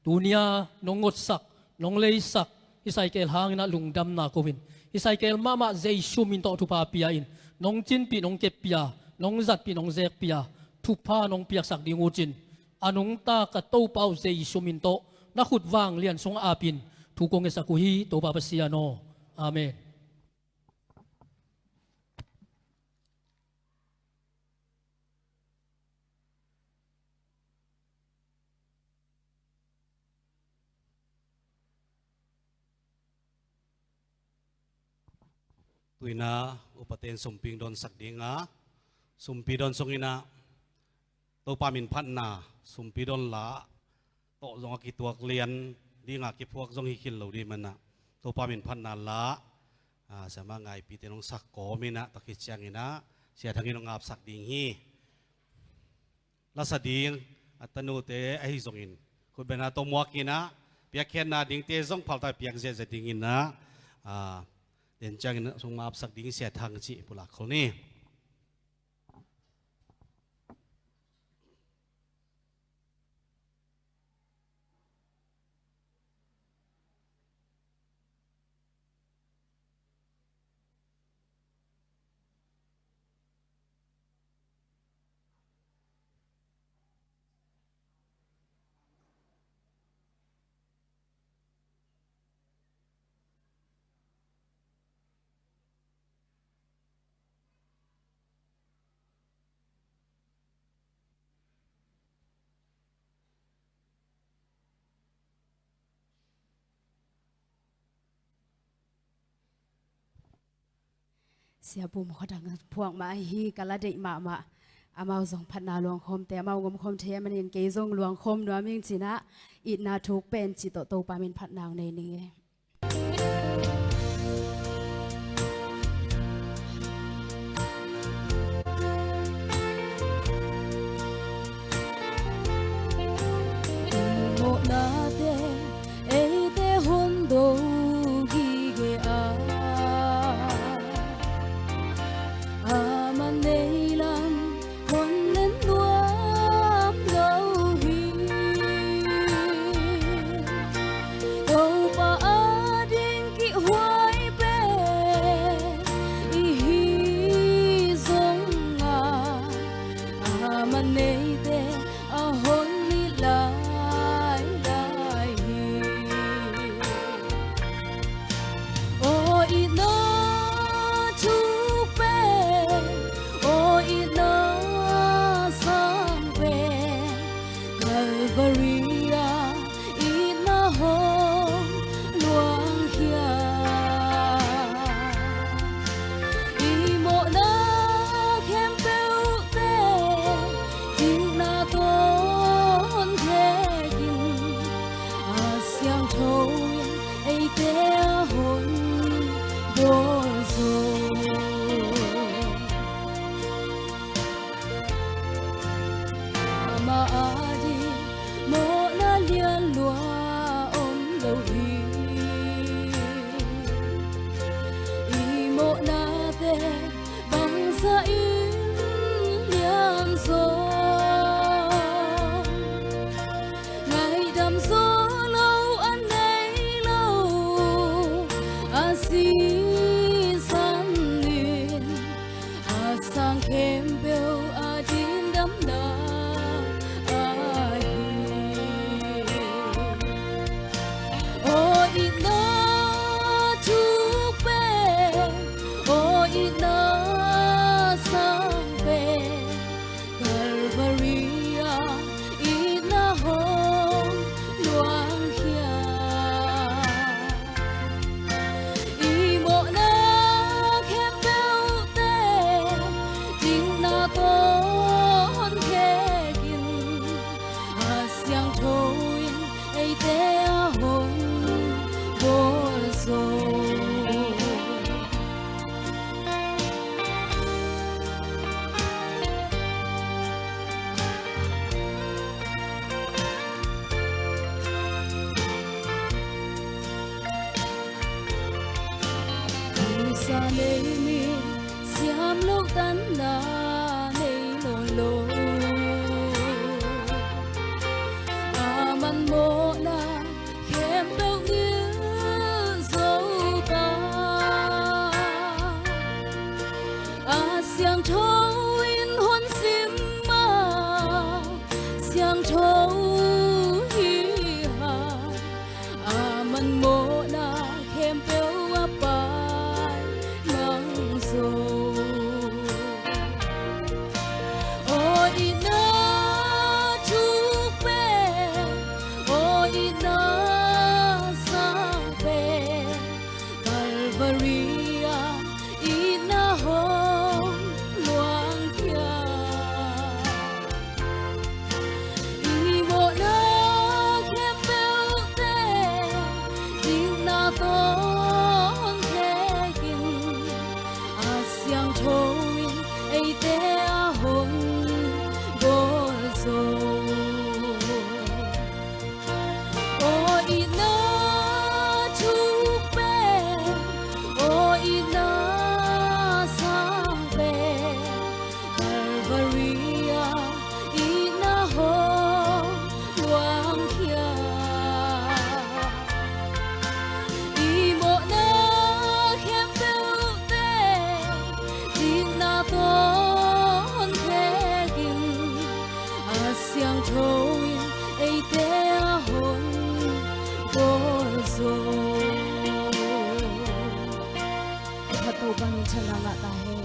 Tuni-a nong ngotsak, nong leisak hih cycle hangin ah lungdamna ko in. Hih cycle mahmah Jesu min tawh thupha pia in, nong cinpih nong keppih a, nong zatpih nong zekpih a, thupha nong piaksak ding uh cin, a nungta ka Topa uh Jesu min tawh na khut vanglian sungah ap in thu kong ngetsak uh hi, Topa Pasian aw. Amen. Tu-in ah upate in sumpi hong dawnsak ding a, sumpi dawn sungin ah Topa minphatna, sumpi dawn la tawh zong a kituak lian ding a, kiphuak zong hi khin lo ding manin ah, Topa minphatna la, ah, siamah ngaipite in hong sak kawmin ah, tua khit ciangin ah Sia Thang in hong apsak ding hi. Lasa ding a tanute ahi zongin, khutbetna tawh muak in ah, piakkhiatna dingte zong phaltak piak ziahziah dingin ah, ah, den ciangin ah hong apsak ding Sia Thang cih pulak khol ni. Sia Pum Khua Thang phuak mah ahi, ka la deih mahmah. Amau zong phatna luangkhawmte, amau hong omkhawm thei ahih manin kei zong luangkhawm nuam ing ci-in ah, itna thuk pen cih tawh Topa minphatna hong nei ning e. I mawhnate eite hong do gige a, a Calvary ah itna hong luangkhia. I mawhna khempeuhte dikna tawh honkhek in, a siangtho in eite a hon bawl zo. Amah ading mawhna lianlua om lo hi. I mawhnate bangzah in lian zaw, ngaihdam zaw lo a nei lo, a sisan in a sang khempeuh a ding damna ahi. Aw itna thuk pen, aw itna sang pen, Calvary ah itna hong luangkhia. I mawhna khempeuhte dikna tawh honkhek in, a siangtho in eite a hon bawl zo. Visa nei mi siam loh tanna nei nawn lo, a man mawhna khempeuh ngil zo ta. A siangtho in hon sim a, siangtho hi hang, a man mawhna khempeuh a pai mang zo. Aw itna thuk pen, aw itna sang pen, Calvary ah itna hong luangkhia. I mawhna khempeuhte dikna tawh honkhek in, a siangtho in eite a hon bawl zo. Aw itna thuk pen, aw itna sang pen, Calvary ah itna hong luangkhia. I mawhna khempeuhte dikna tawh honkhek in, a siangtho in eite a hon bawl zo. Khat to bangin thanna ngah ta hen.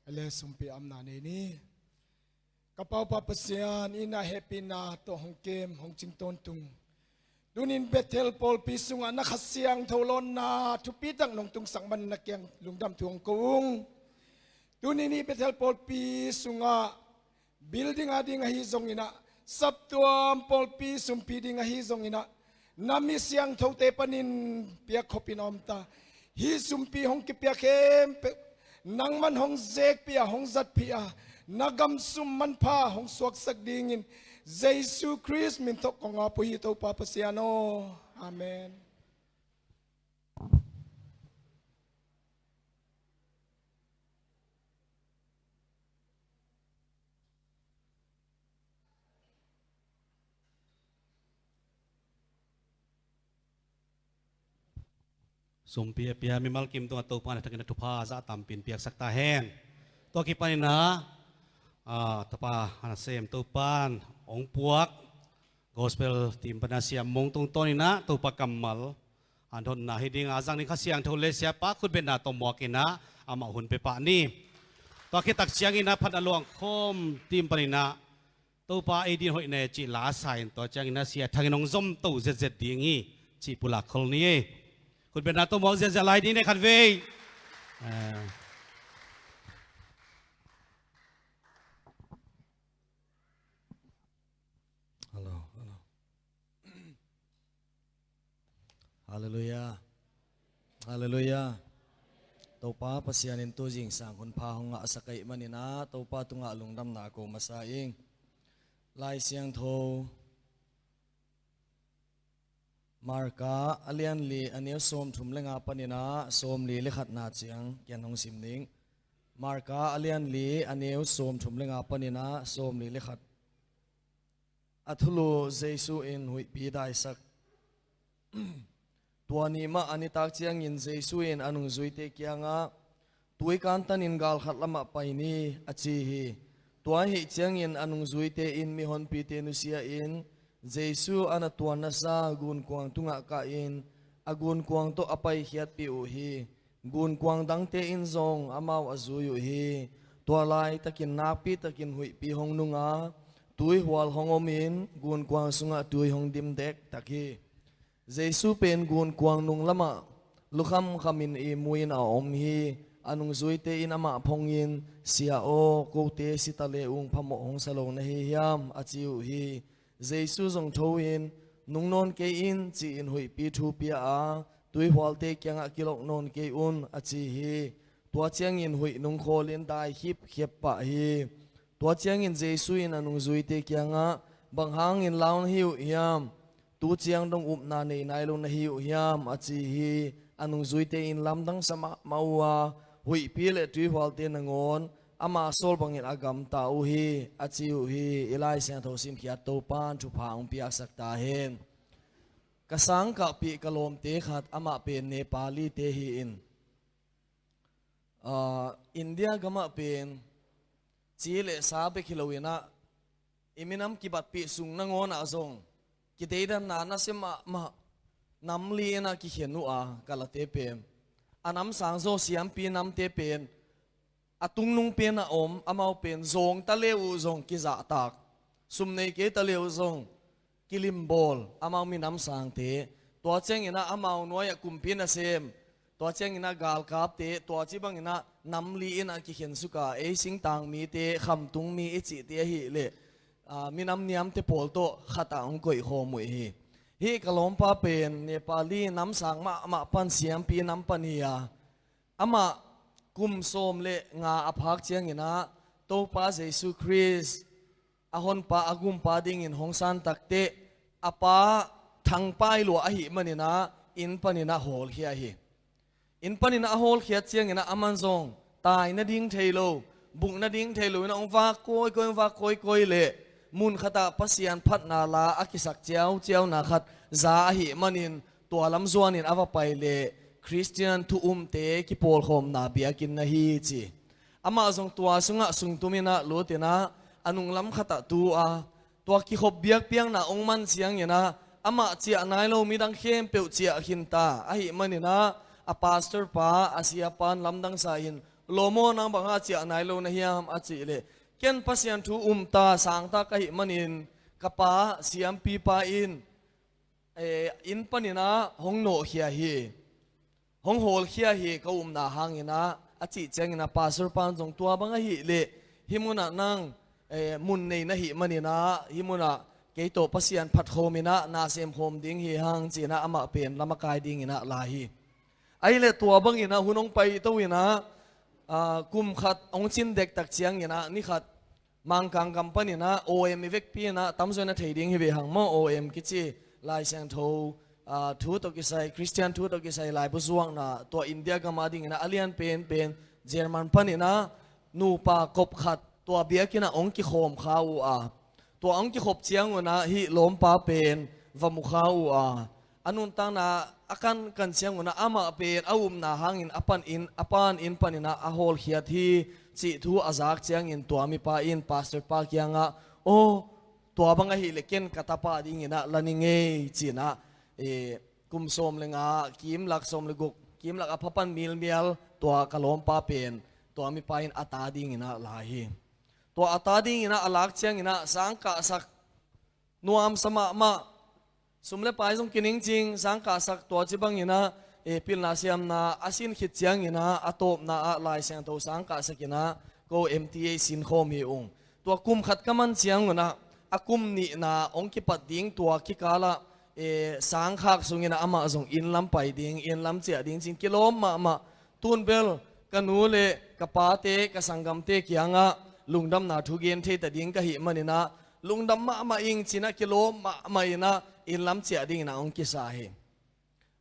A le sumpi amna nei ni. Ka Paupa Pasian, i na hehpihna tawh hong kem, hong cing tawntung. Tunin Bethel pawlpi sungah na Kha Siangtho lawnna thupitak nong tungsak manin na kiang lungdam thu hong ko ung. Tunin i Bethel pawlpi sungah building a ding ahi zonginah, saptuam pawlpi sumpi ding ahi zonginah, na mi siangthote panin piakkhopin a om ta. Hih sumpi hong kipiak khempeuh nangman hong zekpih a, hong zatpih a, na gam sum manpha hong suaksak dingin Jesu Khrist min tawh kong ap uh hi, Topa Pasian aw. Amen. Sumpi a pia mimal kim tungah Topa na thakin a thupha zah tampin piaksak ta hen. Tua kipanin ah, ah, tapa a nasem Topan ong puak gospel team pana siam mong tungtawnin ah Topa kammal an hotna hi ding a zang ni Kha Siangtho le siapa khutbetna tawh muakin ah amah hun pia pah ni. Tua khit tak ciangin ah phat a luangkhawm team panin ah Topa ei din hoih ne cih la sa in tua ciangin ah sia thangin hong zom to zetzet ding hi cih pulak khol ni. Khutbetna tawh muak ziahziah lai ding ne khat vei. Ah. Hello, hello. Halleluiah. Halleluiah. Topa Pasian in tu zingsang hun pha hong ngahsak ahih manin ah Topa tungah lungdamna ko masa ing. Lai Siangtho Marka a lian li a neu sawmthum le nga panin ah sawmli le khatna ciang kian hong sim ning. Marka a lian li a neu sawmthum le nga panin ah sawmli le khat. A thulu Jesu in huihpi daisak. Tua ni mah a nitak ciangin Jesu in a nungzuite kiangah, "Tui kantanin gal khat lamah pai ni," a ci hi. Tua ahih ciangin a nungzuite in mihonpite nusia-in Jesu a na tuannasa gunkuang tungah kahin a gunkuang tawh a paikhiatpih uh hi. Gunkuang dangte in zong amau a zui uh hi. Tua laitakin nakpitakin huihpi hong nung a, tuihual hong omin gunkuang sungah tui hong dim dektak hi. Jesu pen gunkuang nung lamah lukhamkhamin ihmu-in a om hi. A nungzuite in amah phongin, "Sia aw, kote si ta le ung phamawh hong sa lo na hi hiam?" a ci uh hi. Jesu zong tho-in, "Nung nawn kei in," ci-in huihpi thu pia a, "Tuihualte kiangah kilok nawn kei un," a ci hi. Tua ciangin huih nung khawlin dai khipkhiap pah hi. Tua ciangin Jesu in a nungzuite kiangah, "Bang hangin lau na hi uh hiam? Tu ciang dong upna nei nai lo na hi uh hiam?" a ci hi. A nungzuite in lamdang sa mahmah uh a, huihpi le tuihualte nangawn ama sawl bangin a gamta uh hi, a ci uh hi. I Lai Siangtho simkhiat Topan thupha hong piaksak ta hen. Ka sangkahpih ka lawmte khat, amah pen Nepalite hi-in, ah, India gamah pen ci le sa bek hi loin ah, i minam kibatpih sung nangawnah zong kideidanna nasia mahmah nam li-in ah kikhen uh a, Kalate pen. A namsang zaw siampi namte pen a tungnung pen a om, amau pen zawng ta le uh zong kizahtak, sum nei kei ta le uh zong kilimbawl, amau minam sangte. Tua ciangin ah amau nuai-ah kumpi nasem, tua ciangin ah galkapte, tua ci bangin ah nam li-in ah kikhen suk a, ei singtang mite, khamtung mi i cihte ahih leh, ah, minam niamte pawl tawh khatah hong koihkhawm uh hi. Hih ka lawmpa pen Nepali namsang mahmah pan siampi nam pan hi a, amah kum sawm le nga a phak ciangin ah Topa Jesu Khrist a honpa, a gumpa dingin hong san takteh, a pa thangpai lua ahih manin ah inn panin ah hawlkhia hi. Inn panin ah a hawlkhiat ciangin ah aman zong tai nading thei lo, buk nading thei lo in ah hong vak kawikawi, hong vak kawikawi leh mun khatah Pasian phatna la a kisak ciauciauna khat za ahih manin tua lam zuanin a va pai leh Khristian thu umte kipawlkhawmna biakinn na hi ci. Amah zong tua sungah sungtumin ah lutin ah a nunglam khatah tu a, tua kikhop biakpiakna hong man ciangin ah amah ciah nai lo midang khempeuh ciah khinta ahih manin ah a pastor pa, a siapa in lamdang sa in, "Lawm aw, nang bang hang ciah nai lo na hiam?" a cih leh, "Ken Pasian thu umta sangta ka hih manin ka pa siampipa in, eh, inn panin ah hong nawhkhia hi, hong hawlkhia hi ka upna hangin ah," a cih ciangin ah pastor pa in zong, "Tua bang ahih leh hih munah nang, eh, mun nei na hih manin ah hih munah kei tawh Pasian phatkhawmin ah na semkhawm ding hi hang," ci-in ah amah pen lam a kai dingin ah la hi. Ahih leh tua bangin ah hun hong paito in ah, ah, kum khat hong cin dektak ciangin ah ni khat Mangkang gam panin ah O M i vekpi in ah tamzaw in ah thei ding hi ve hang maw, O M kici Lai Siangtho, ah, thu tawh kisai, Khristian thu tawh kisai laibu zuakna, tua India gam a dingin ah a lian penpen German panin ah nupa kop khat tua biakinn ah hong kikhawm kha uh a, tua hong kikhop ciangun ah hih lawmpa pen va mu kha uh a, a nuntakna a kankan ciangun ah amah pen a upna hangin a pan inn, a pa'n inn panin ah a hawlkhiat hi cih thu a zak ciangin tua mipa in pastor pa kiangah, "Aw, tua bang ahih leh ken ka tapa dingin ah la ning ei," ci-in ah, eh, kum sawm le nga, kimlak sawm le guk, kimlak a pha pan milmial tua ka lawmpa pen tua mipa in a ta dingin ah la hi. Tua a ta dingin ah a lak ciangin ah sang kahsak nuamsa mahmah, sum le pai zong kiningcing, sang kahsak tua ci bangin ah, eh, pilna siamna a sin khit ciangin ah a tawpna ah Lai Siangtho sang kahsakin ah ko M T A sinkhawm hi ung. Tua kum khat ka man ciangun ah a kum nihna hong kipat ding tua kikal ah, eh, sang khak sungin ah amah zong inn lam pai ding, inn lam ciah ding ci-in kilawm mahmah. Tun bel ka nu le ka pate, ka sanggamte kiangah lungdamna thu gen thei ta ding ka hih manin ah lungdam mahmah ing ci-in ah kilawm mahmah in ah inn lam ciah dingin ah hong kisa hi.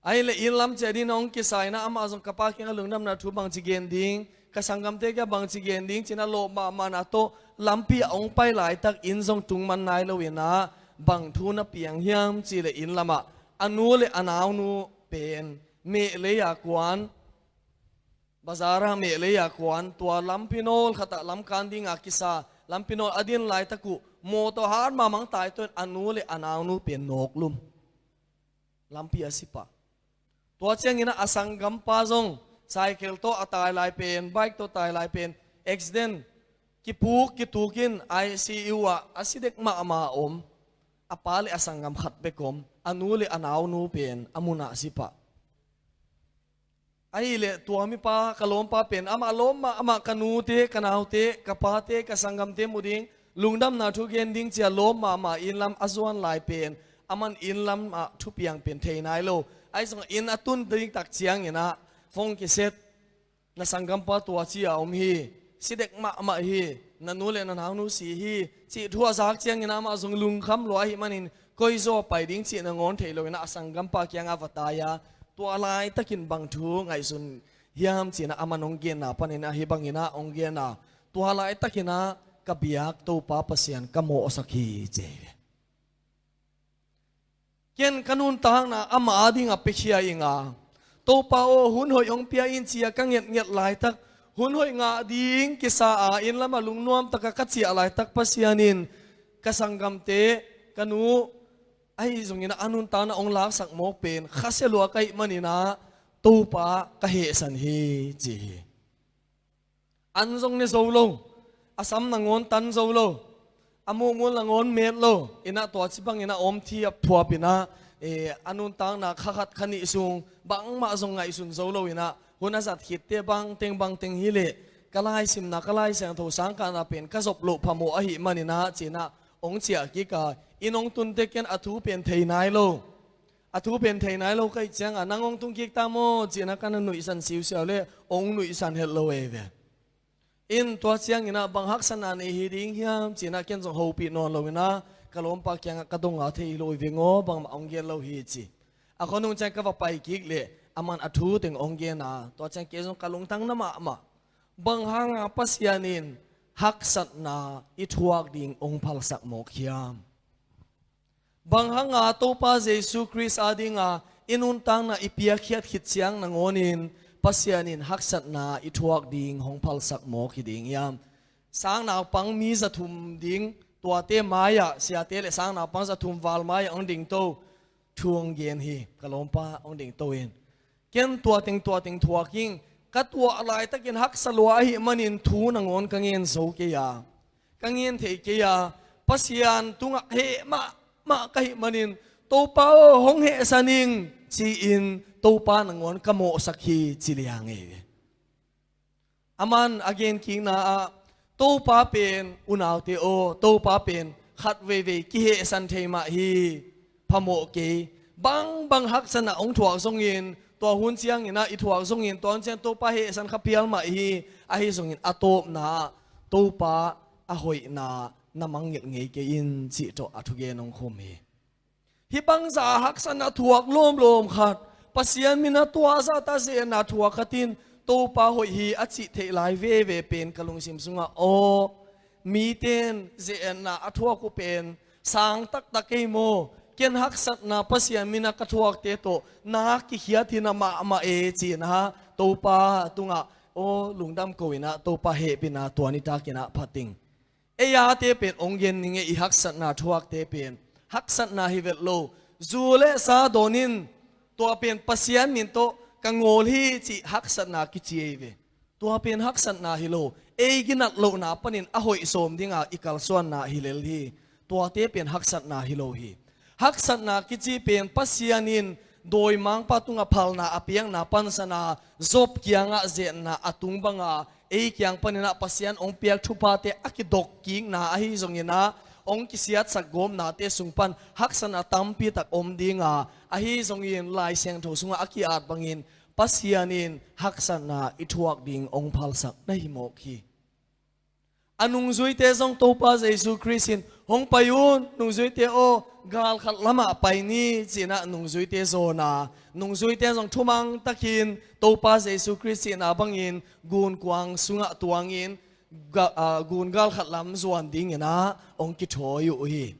Ahih leh inn lam ciah dingin ah hong kisa in ah amah zong ka pa kiangah lungdamna thu bangci gen ding, ka sanggamte kiangah bangci gen ding ci-in ah lawm mahmah in ah tawh lampi ah hong pai laitak inn zong tung man nai lo in ah bang thu na piang hiam cih leh inn lamah a nu le a naunu pen Mehlei a kuan, bazar ah Mehlei a kuan, tua lampi nawl khat ah lamkan ding a kisa, lampi nawl a din laitak uh mawtaw hat mahmah hong taitawi in a nu le a naunu pen nawklum, lampi a si pah. Tua ciangin ah a sanggampa zong cycle tawh a tai lai pen, bike tawh tai lai pen, accident, kipuk kituk in I C U ah a si dek mahmah om. A pa le a sanggam khat bek om, a nu le a naunu pen a mun ah si pah. Ahih leh tua mipa, ka lawmpa pen amah lawm mahmah, ka nute, ka naute, ka pate, ka sanggamte mu ding, lungdamna thu gen ding ci-a lawm mahmah, inn lam a zuan lai pen, aman inn lam ah thupiang pen thei nai lo. Ahi zongin inn a tun ding tak ciangin ah phone kiset, na sanggampa tua ci-a om hi, si dek mahmah hi, na nu le na naunu si hi, cih thu a zak ciangin ah amah zong lungkham lua ahih manin koi zaw pai ding cih nangawn thei lo in ah a sanggampa kiangah va tai a, tua laitakin bang thu ngaihsun hiam ci-in ah aman hong genna panin ah hih bangin ah hong gen a, tua laitakin ah ka biak Topa Pasian ka mawhsak hi, ci hi. Ken ka nuntakna ama adingah piakhia ing a, Topa aw, hun hoih hong pia in ci-a ka ngetnget laitak, hun hoih ngah ding kisa a, inn lamah lungnuam takah ka ciah laitak Pasian in ka sanggamte, ka nu, ahi zongin ah a nuntakna hong laksak mawk pen khasia lua ka hih manin ah Topa ka hehsan hi, ci hi. An zong ne zo lo, a sam nangawn tan zo lo, a muhmul nangawn met lo in ah, tua ci bangin ah om thi a phuap in ah, eh, a nuntakna kha khat kha nih sung bangmah zong ngaihsun zo lo in ah, hun a zat khitte bangteng bangteng hi leh ka laisimna, ka Lai Siangtho sangkahna pen ka zop loh phamawh ahih manin ah, ci-in ah hong ciah kik a, inn hong tun teh ken a thu pen thei nai lo. A thu pen thei nai lo ka hih ciangah, nang hong tung kik ta maw, ci-in ah ka na nuihsan siusiau leh hong nuihsan het lo ei ve. In tua ciangin ah bang haksatna nei hi ding hiam, ci-in ah ken zong hopih nawn lo in ah ka lawmpa kiangah ka dong a, thei hi lo ei ve aw, bangmah hong gen lo hi, ci. A khuanung ciang ka va pai kik leh aman a thu teng hong gen a, tua ciang kei zong ka lungtang na mahmah. Bang hanga Pasian in haksatna i thuak ding hong phalsak mawk hiam? Bang hanga Topa Jesu Khrist adinga i nuntakna i piakkhiat khit ciang nangawnin Pasian in haksatna i thuak ding hong phalsak mawk hi ding hiam? Sangnaupang mi zathum ding, tuate mai-ah, siate le sangnaupang zathum val mai-ah hong dingto thu hong gen hi. Ka lawmpa hong dingto in, ken tua teng tua teng thuak ing, ka tuah laitakin haksa lua ahih manin thu nangawn ka ngen zo kei a, ka ngen thei kei a, Pasian tungah heh mahmah ka hih manin, Topa aw, hong hehsan ing, ci-in Topa nangawn ka mawhsak hi, ci liang ei ve. Aman a genkikna ah, Topa pen, unaute aw, Topa pen khat veivei kihehsan thei mah hi, phamawh kei. Bangbang haksatna hong thuak zongin, tua hun ciangin ah i thuak zongin, tua hun ciang Topa hehsan kha phial mah hi. Ahi zongin a tawpna ah Topa a hoihna na mangngilh ngei kei in, cih tawh a thugen hong khum hi. Hih bangzah haksatna thuak lawmlawm khat, Pasian min a tuah zahta ze-etna thuak khat in Topa hoih hi a cih theih lai veve pen ka lungsim sungah, aw, mite in ze-etna a thuak uh pen sang taktak ei maw, Ken haksatna Pasian mina ka thuakte tawh na kikhiat hi na mahmah e, ci-in ah Topa tungah aw lungdam ko-in ah Topa hehpihna tua nitak in ah phat ing. Ei ate pen hong gen ning e, i haksatna thuakte pen haksatna hi vet lo. Zu le sa dawn in, tua pen Pasian min tawh ka ngawl hi cih haksatna kici ei ve. Tua pen haksatna hi lo. Ei ginat lohna panin a hoih sawm dinga i kalsuanna hi lel hi. Tuate pen haksatna hi lo hi. Haksatna kici pen Pasian in dawimangpa tungah phalna a piakna pansana Job kiangah zetna a tung banga ei kiang panin ah Pasian hong piak thuphate a kidok kikna ahi zongin ah hong kisiatsak gawpnate sung pan haksatna tampi tak om dinga, ahi zongin Lai Siangtho sungah a ki-at bangin Pasian in haksatna i thuak ding hong phalsak na hi mawk hi. A nungzuite zong Topa Jesu Khrist in hong pai un, nungzuite aw, galkhat lamah pai ni, ci-in ah nungzuite zawn a, nungzuite zong thumang takin Topa Jesu Khrist cihna bangin gunkuang sungah tuangin ga-, ah, gun galkhat lam zuan dingin ah hong kithawi uh hi.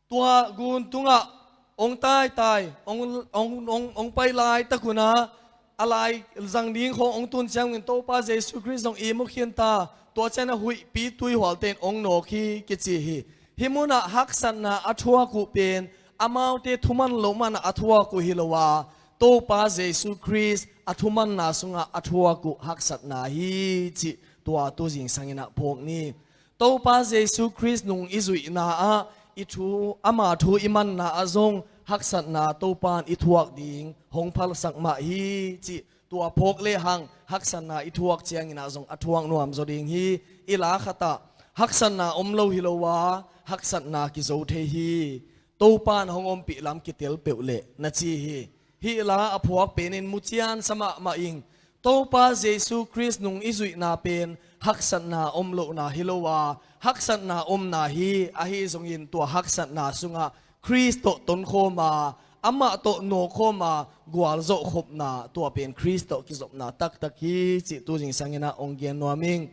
Tua gun tungah hong taitai, hong, hong, hong, hong pai laitak un ah, a lai zang ding khawng hong tun ciangin Topa Jesu Khrist zong ihmu khinta, tua ciangin ah huihpi tuihualte in hong nawk hi kici hi. Hih munah haksatna a thuak uh pen amaute thuman loh manah a thuak uh hi lo a, Topa Jesu Khrist a thumanna sungah a thuak uh haksatna hi cih tua tu zingsangin ah phawk ni. Topa Jesu Khrist nung i zuihna ah, i thu, ama thu i manna ah zong haksatna Topa in i thuak ding hong phalsak mah hi cih tua phawk lehang haksatna i thuak ciangin ah zong a thuak nuam zaw ding hi. I la khatah haksatna om lo hi lo a, haksatna kizo thei hi. Topa in hong ompih lam kitel peuh leh na ci hi. Hih la a phuak penin mucian sa mahmah ing. Topa Jesu Khrist nung i zuihna pen haksatna om lohna hi lo a, haksatna omna hi. Ahi zongin tua haksatna sungah Khrist tawh tonkhawm a, amah tawh nawkkhawm a, gualzawh khopna, tua pen Khrist tawh kizopna taktak hi cih tu zingsangin ah hong gen nuam ing.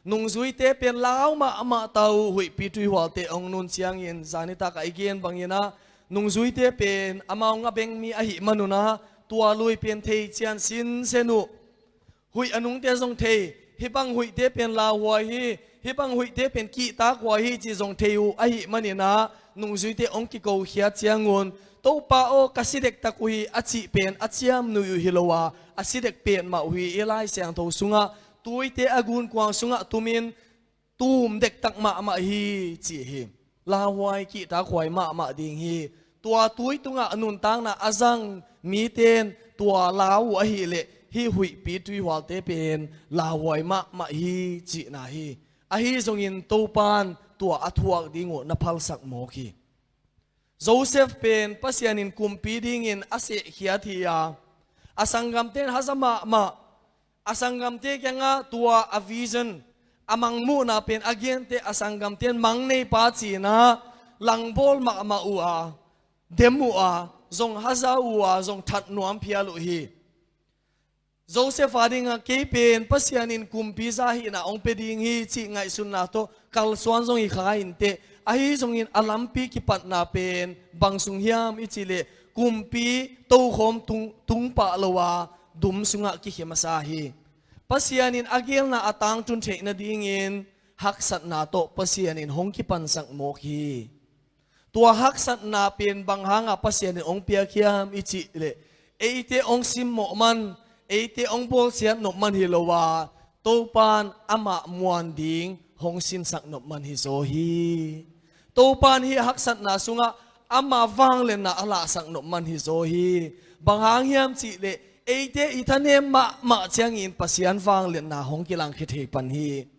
Nungzuite pen lau mahmah ta uh, huihpi tuihualte hong nun ciangin, zanitak ah i gen bangin ah, nungzuite pen amau ngabeng mi ahih manun ah, tua lui pen thei cian sinsen uh. Huih a nungte zong thei, hih bang huihte pen lauhuai hi, hih bang huihte pen kihtakhuai hi cih zong thei uh ahih manin ah, nungzuite hong kikokhiat ciangun, Topa aw, ka si dektak uh hi, a cih pen a ciamnuih uh hi lo a, a si dek petmah uh hi. I Lai Siangtho sungah tuite a gunkuang sungah tumin tum dektak mahmah hi, ci hi. Lauhuai, kihtakhuai mahmah ding hi. Tua tui tungah nuntakna a zang mite in tua lau uh ahih leh, hih huihpi tuihualte pen lauhuai mahmah hi, cihna hi. Ahi zongin Topa in tua a thuak ding uh na phalsak mawk hi. Joseph pen Pasian in kumpi dingin a sehkhiat hi a, a sanggamte in haza mahmah, a sanggamte kiangah tua a vision, a mangmuhna pen a gente, a sanggamte in mang neipa ci-in ah langbawl mahmah uh a, dem uh a, zong haza uh a, zong that nuam phial uh hi. Joseph a dingah kei pen Pasian in kumpi za hihna hong pia ding hi cih ngaihsutna tawh kalsuan zong hi kha inteh. Ahi zongin a lampi kipatna pen bang sung hiam i cih leh, kumpi tokhawm tung, tung pah lo a, dum sungah kikhia masa hi. Pasian in a gelna a tangtun theih nadingin haksatna tawh Pasian in hong kipansak mawk hi. Tua haksatna pen bang hangah Pasian in hong piak hiam i cih leh, eite hong simmawh man, eite hong bawlsiat nop man hi lo a, Topa in amah muan ding hong sinsak nop man hi zaw hi. Topa in hih haksatna sungah ama vangliatna a lahsak nop man hi zaw hi. Bang hang hiam cih leh, eite i thanem mahmah ciangin Pasian vangliatna hong kilangkhia thei pan hi.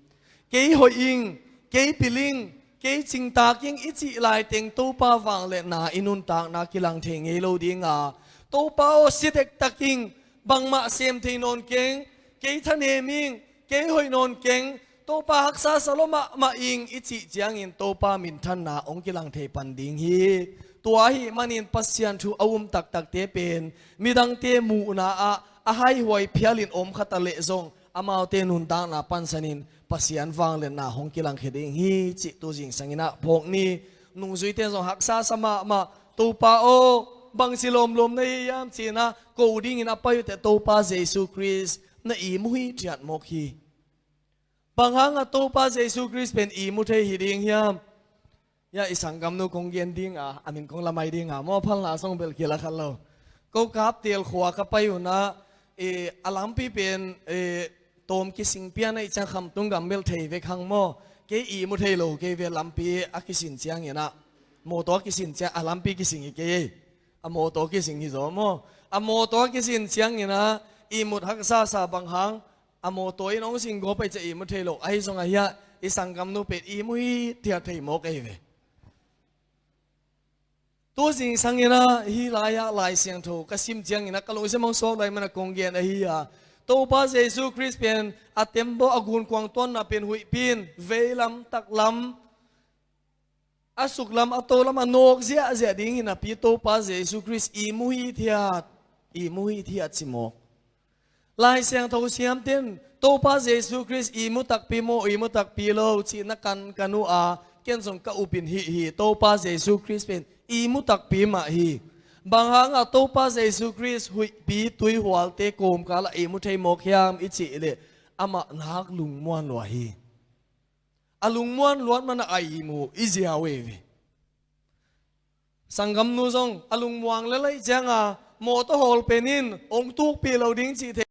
Kei hoih ing, kei pil ing, kei cingtak ing i cih laiteng Topa vangliatna i nuntakna kilang thei ngei lo ding a, Topa aw, si dektak ing, bangmah sem thei nawn keng, kei thanem ing, kei hoih nawn keng, Topa haksa sa lua mahmah ing i cih ciangin Topa minthanna hong kilang thei pan ding hi. Tua ahih manin Pasian thu a um taktakte pen midangte muhna ah a haihuai phialin om kha ta leh zong, amaute nuntakna pansanin Pasian vangliatna hong kilangkhia ding hi cih tu zingsangin ah phawk ni. nungzuite zong haksa sa mahmah, Topa aw, bangci lawmlawm na hi hiam ci-in ah ko dingin a pai uh teh Topa Jesu Khrist na ihmu hithiat mawk hi. Bang hangah Topa Jesu Khrist pen ihmu thei hi ding hiam? Ya, i sanggamnu kong gen ding a, a min kong lamai ding a, maw, phalna song belh kila khat lo. Ko Kaptel khua ka pai un ah, eh, a lampi pen, eh, tawm kising pian ahih ciang Khamtung gam belh thei vek hang maw. Kei ihmu thei lo kei ve, lampi a kisin ciangin ah. Mawtaw a kisin ciang, a lampi kising hi kei. A mawtaw kising hi zaw maw. A mawtaw a kisin ciangin ah, ihmut haksa sa, bang hang a mawtaw in hong sin gawp ahih ciang ihmu thei lo. Ahi zongah hiah i sanggamnu pen ihmu hithiat thei mawk ahi ve. Tu zingsangin ah hih lai-ah Lai Siangtho ka sim ciangin ah ka lungsim hong suak lai man a kong gen ahi a, Topa Jesu Khrist pen a tembaw, a gunkuang tuanna pen huihpi in veilam taklam, a suklam, a tolam a nawk ziahziah dingin a pi Topa Jesu Khrist ihmu hithiat, ihmu hithiat ci mawk. Lai Siangtho siamte in Topa Jesu Khrist ihmu takpi maw, ihmu takpi lo cih na kankan uh a, ken zong ka upin hih hi, Topa Jesu Khrist pen ihmu takpi mah hi. Bang hangah Topa Jesu Khrist huihpi tuihualte kawmkalah ihmu thei mawk hiam i cih leh, amah nak lungmuan lua hi. A lungmuan luat manah a ihmu i ziau ei ve. Sanggamnu zong a lungmuang lel ahih cianga mawtaw hawl pen in hong tukpih lo ding cih thei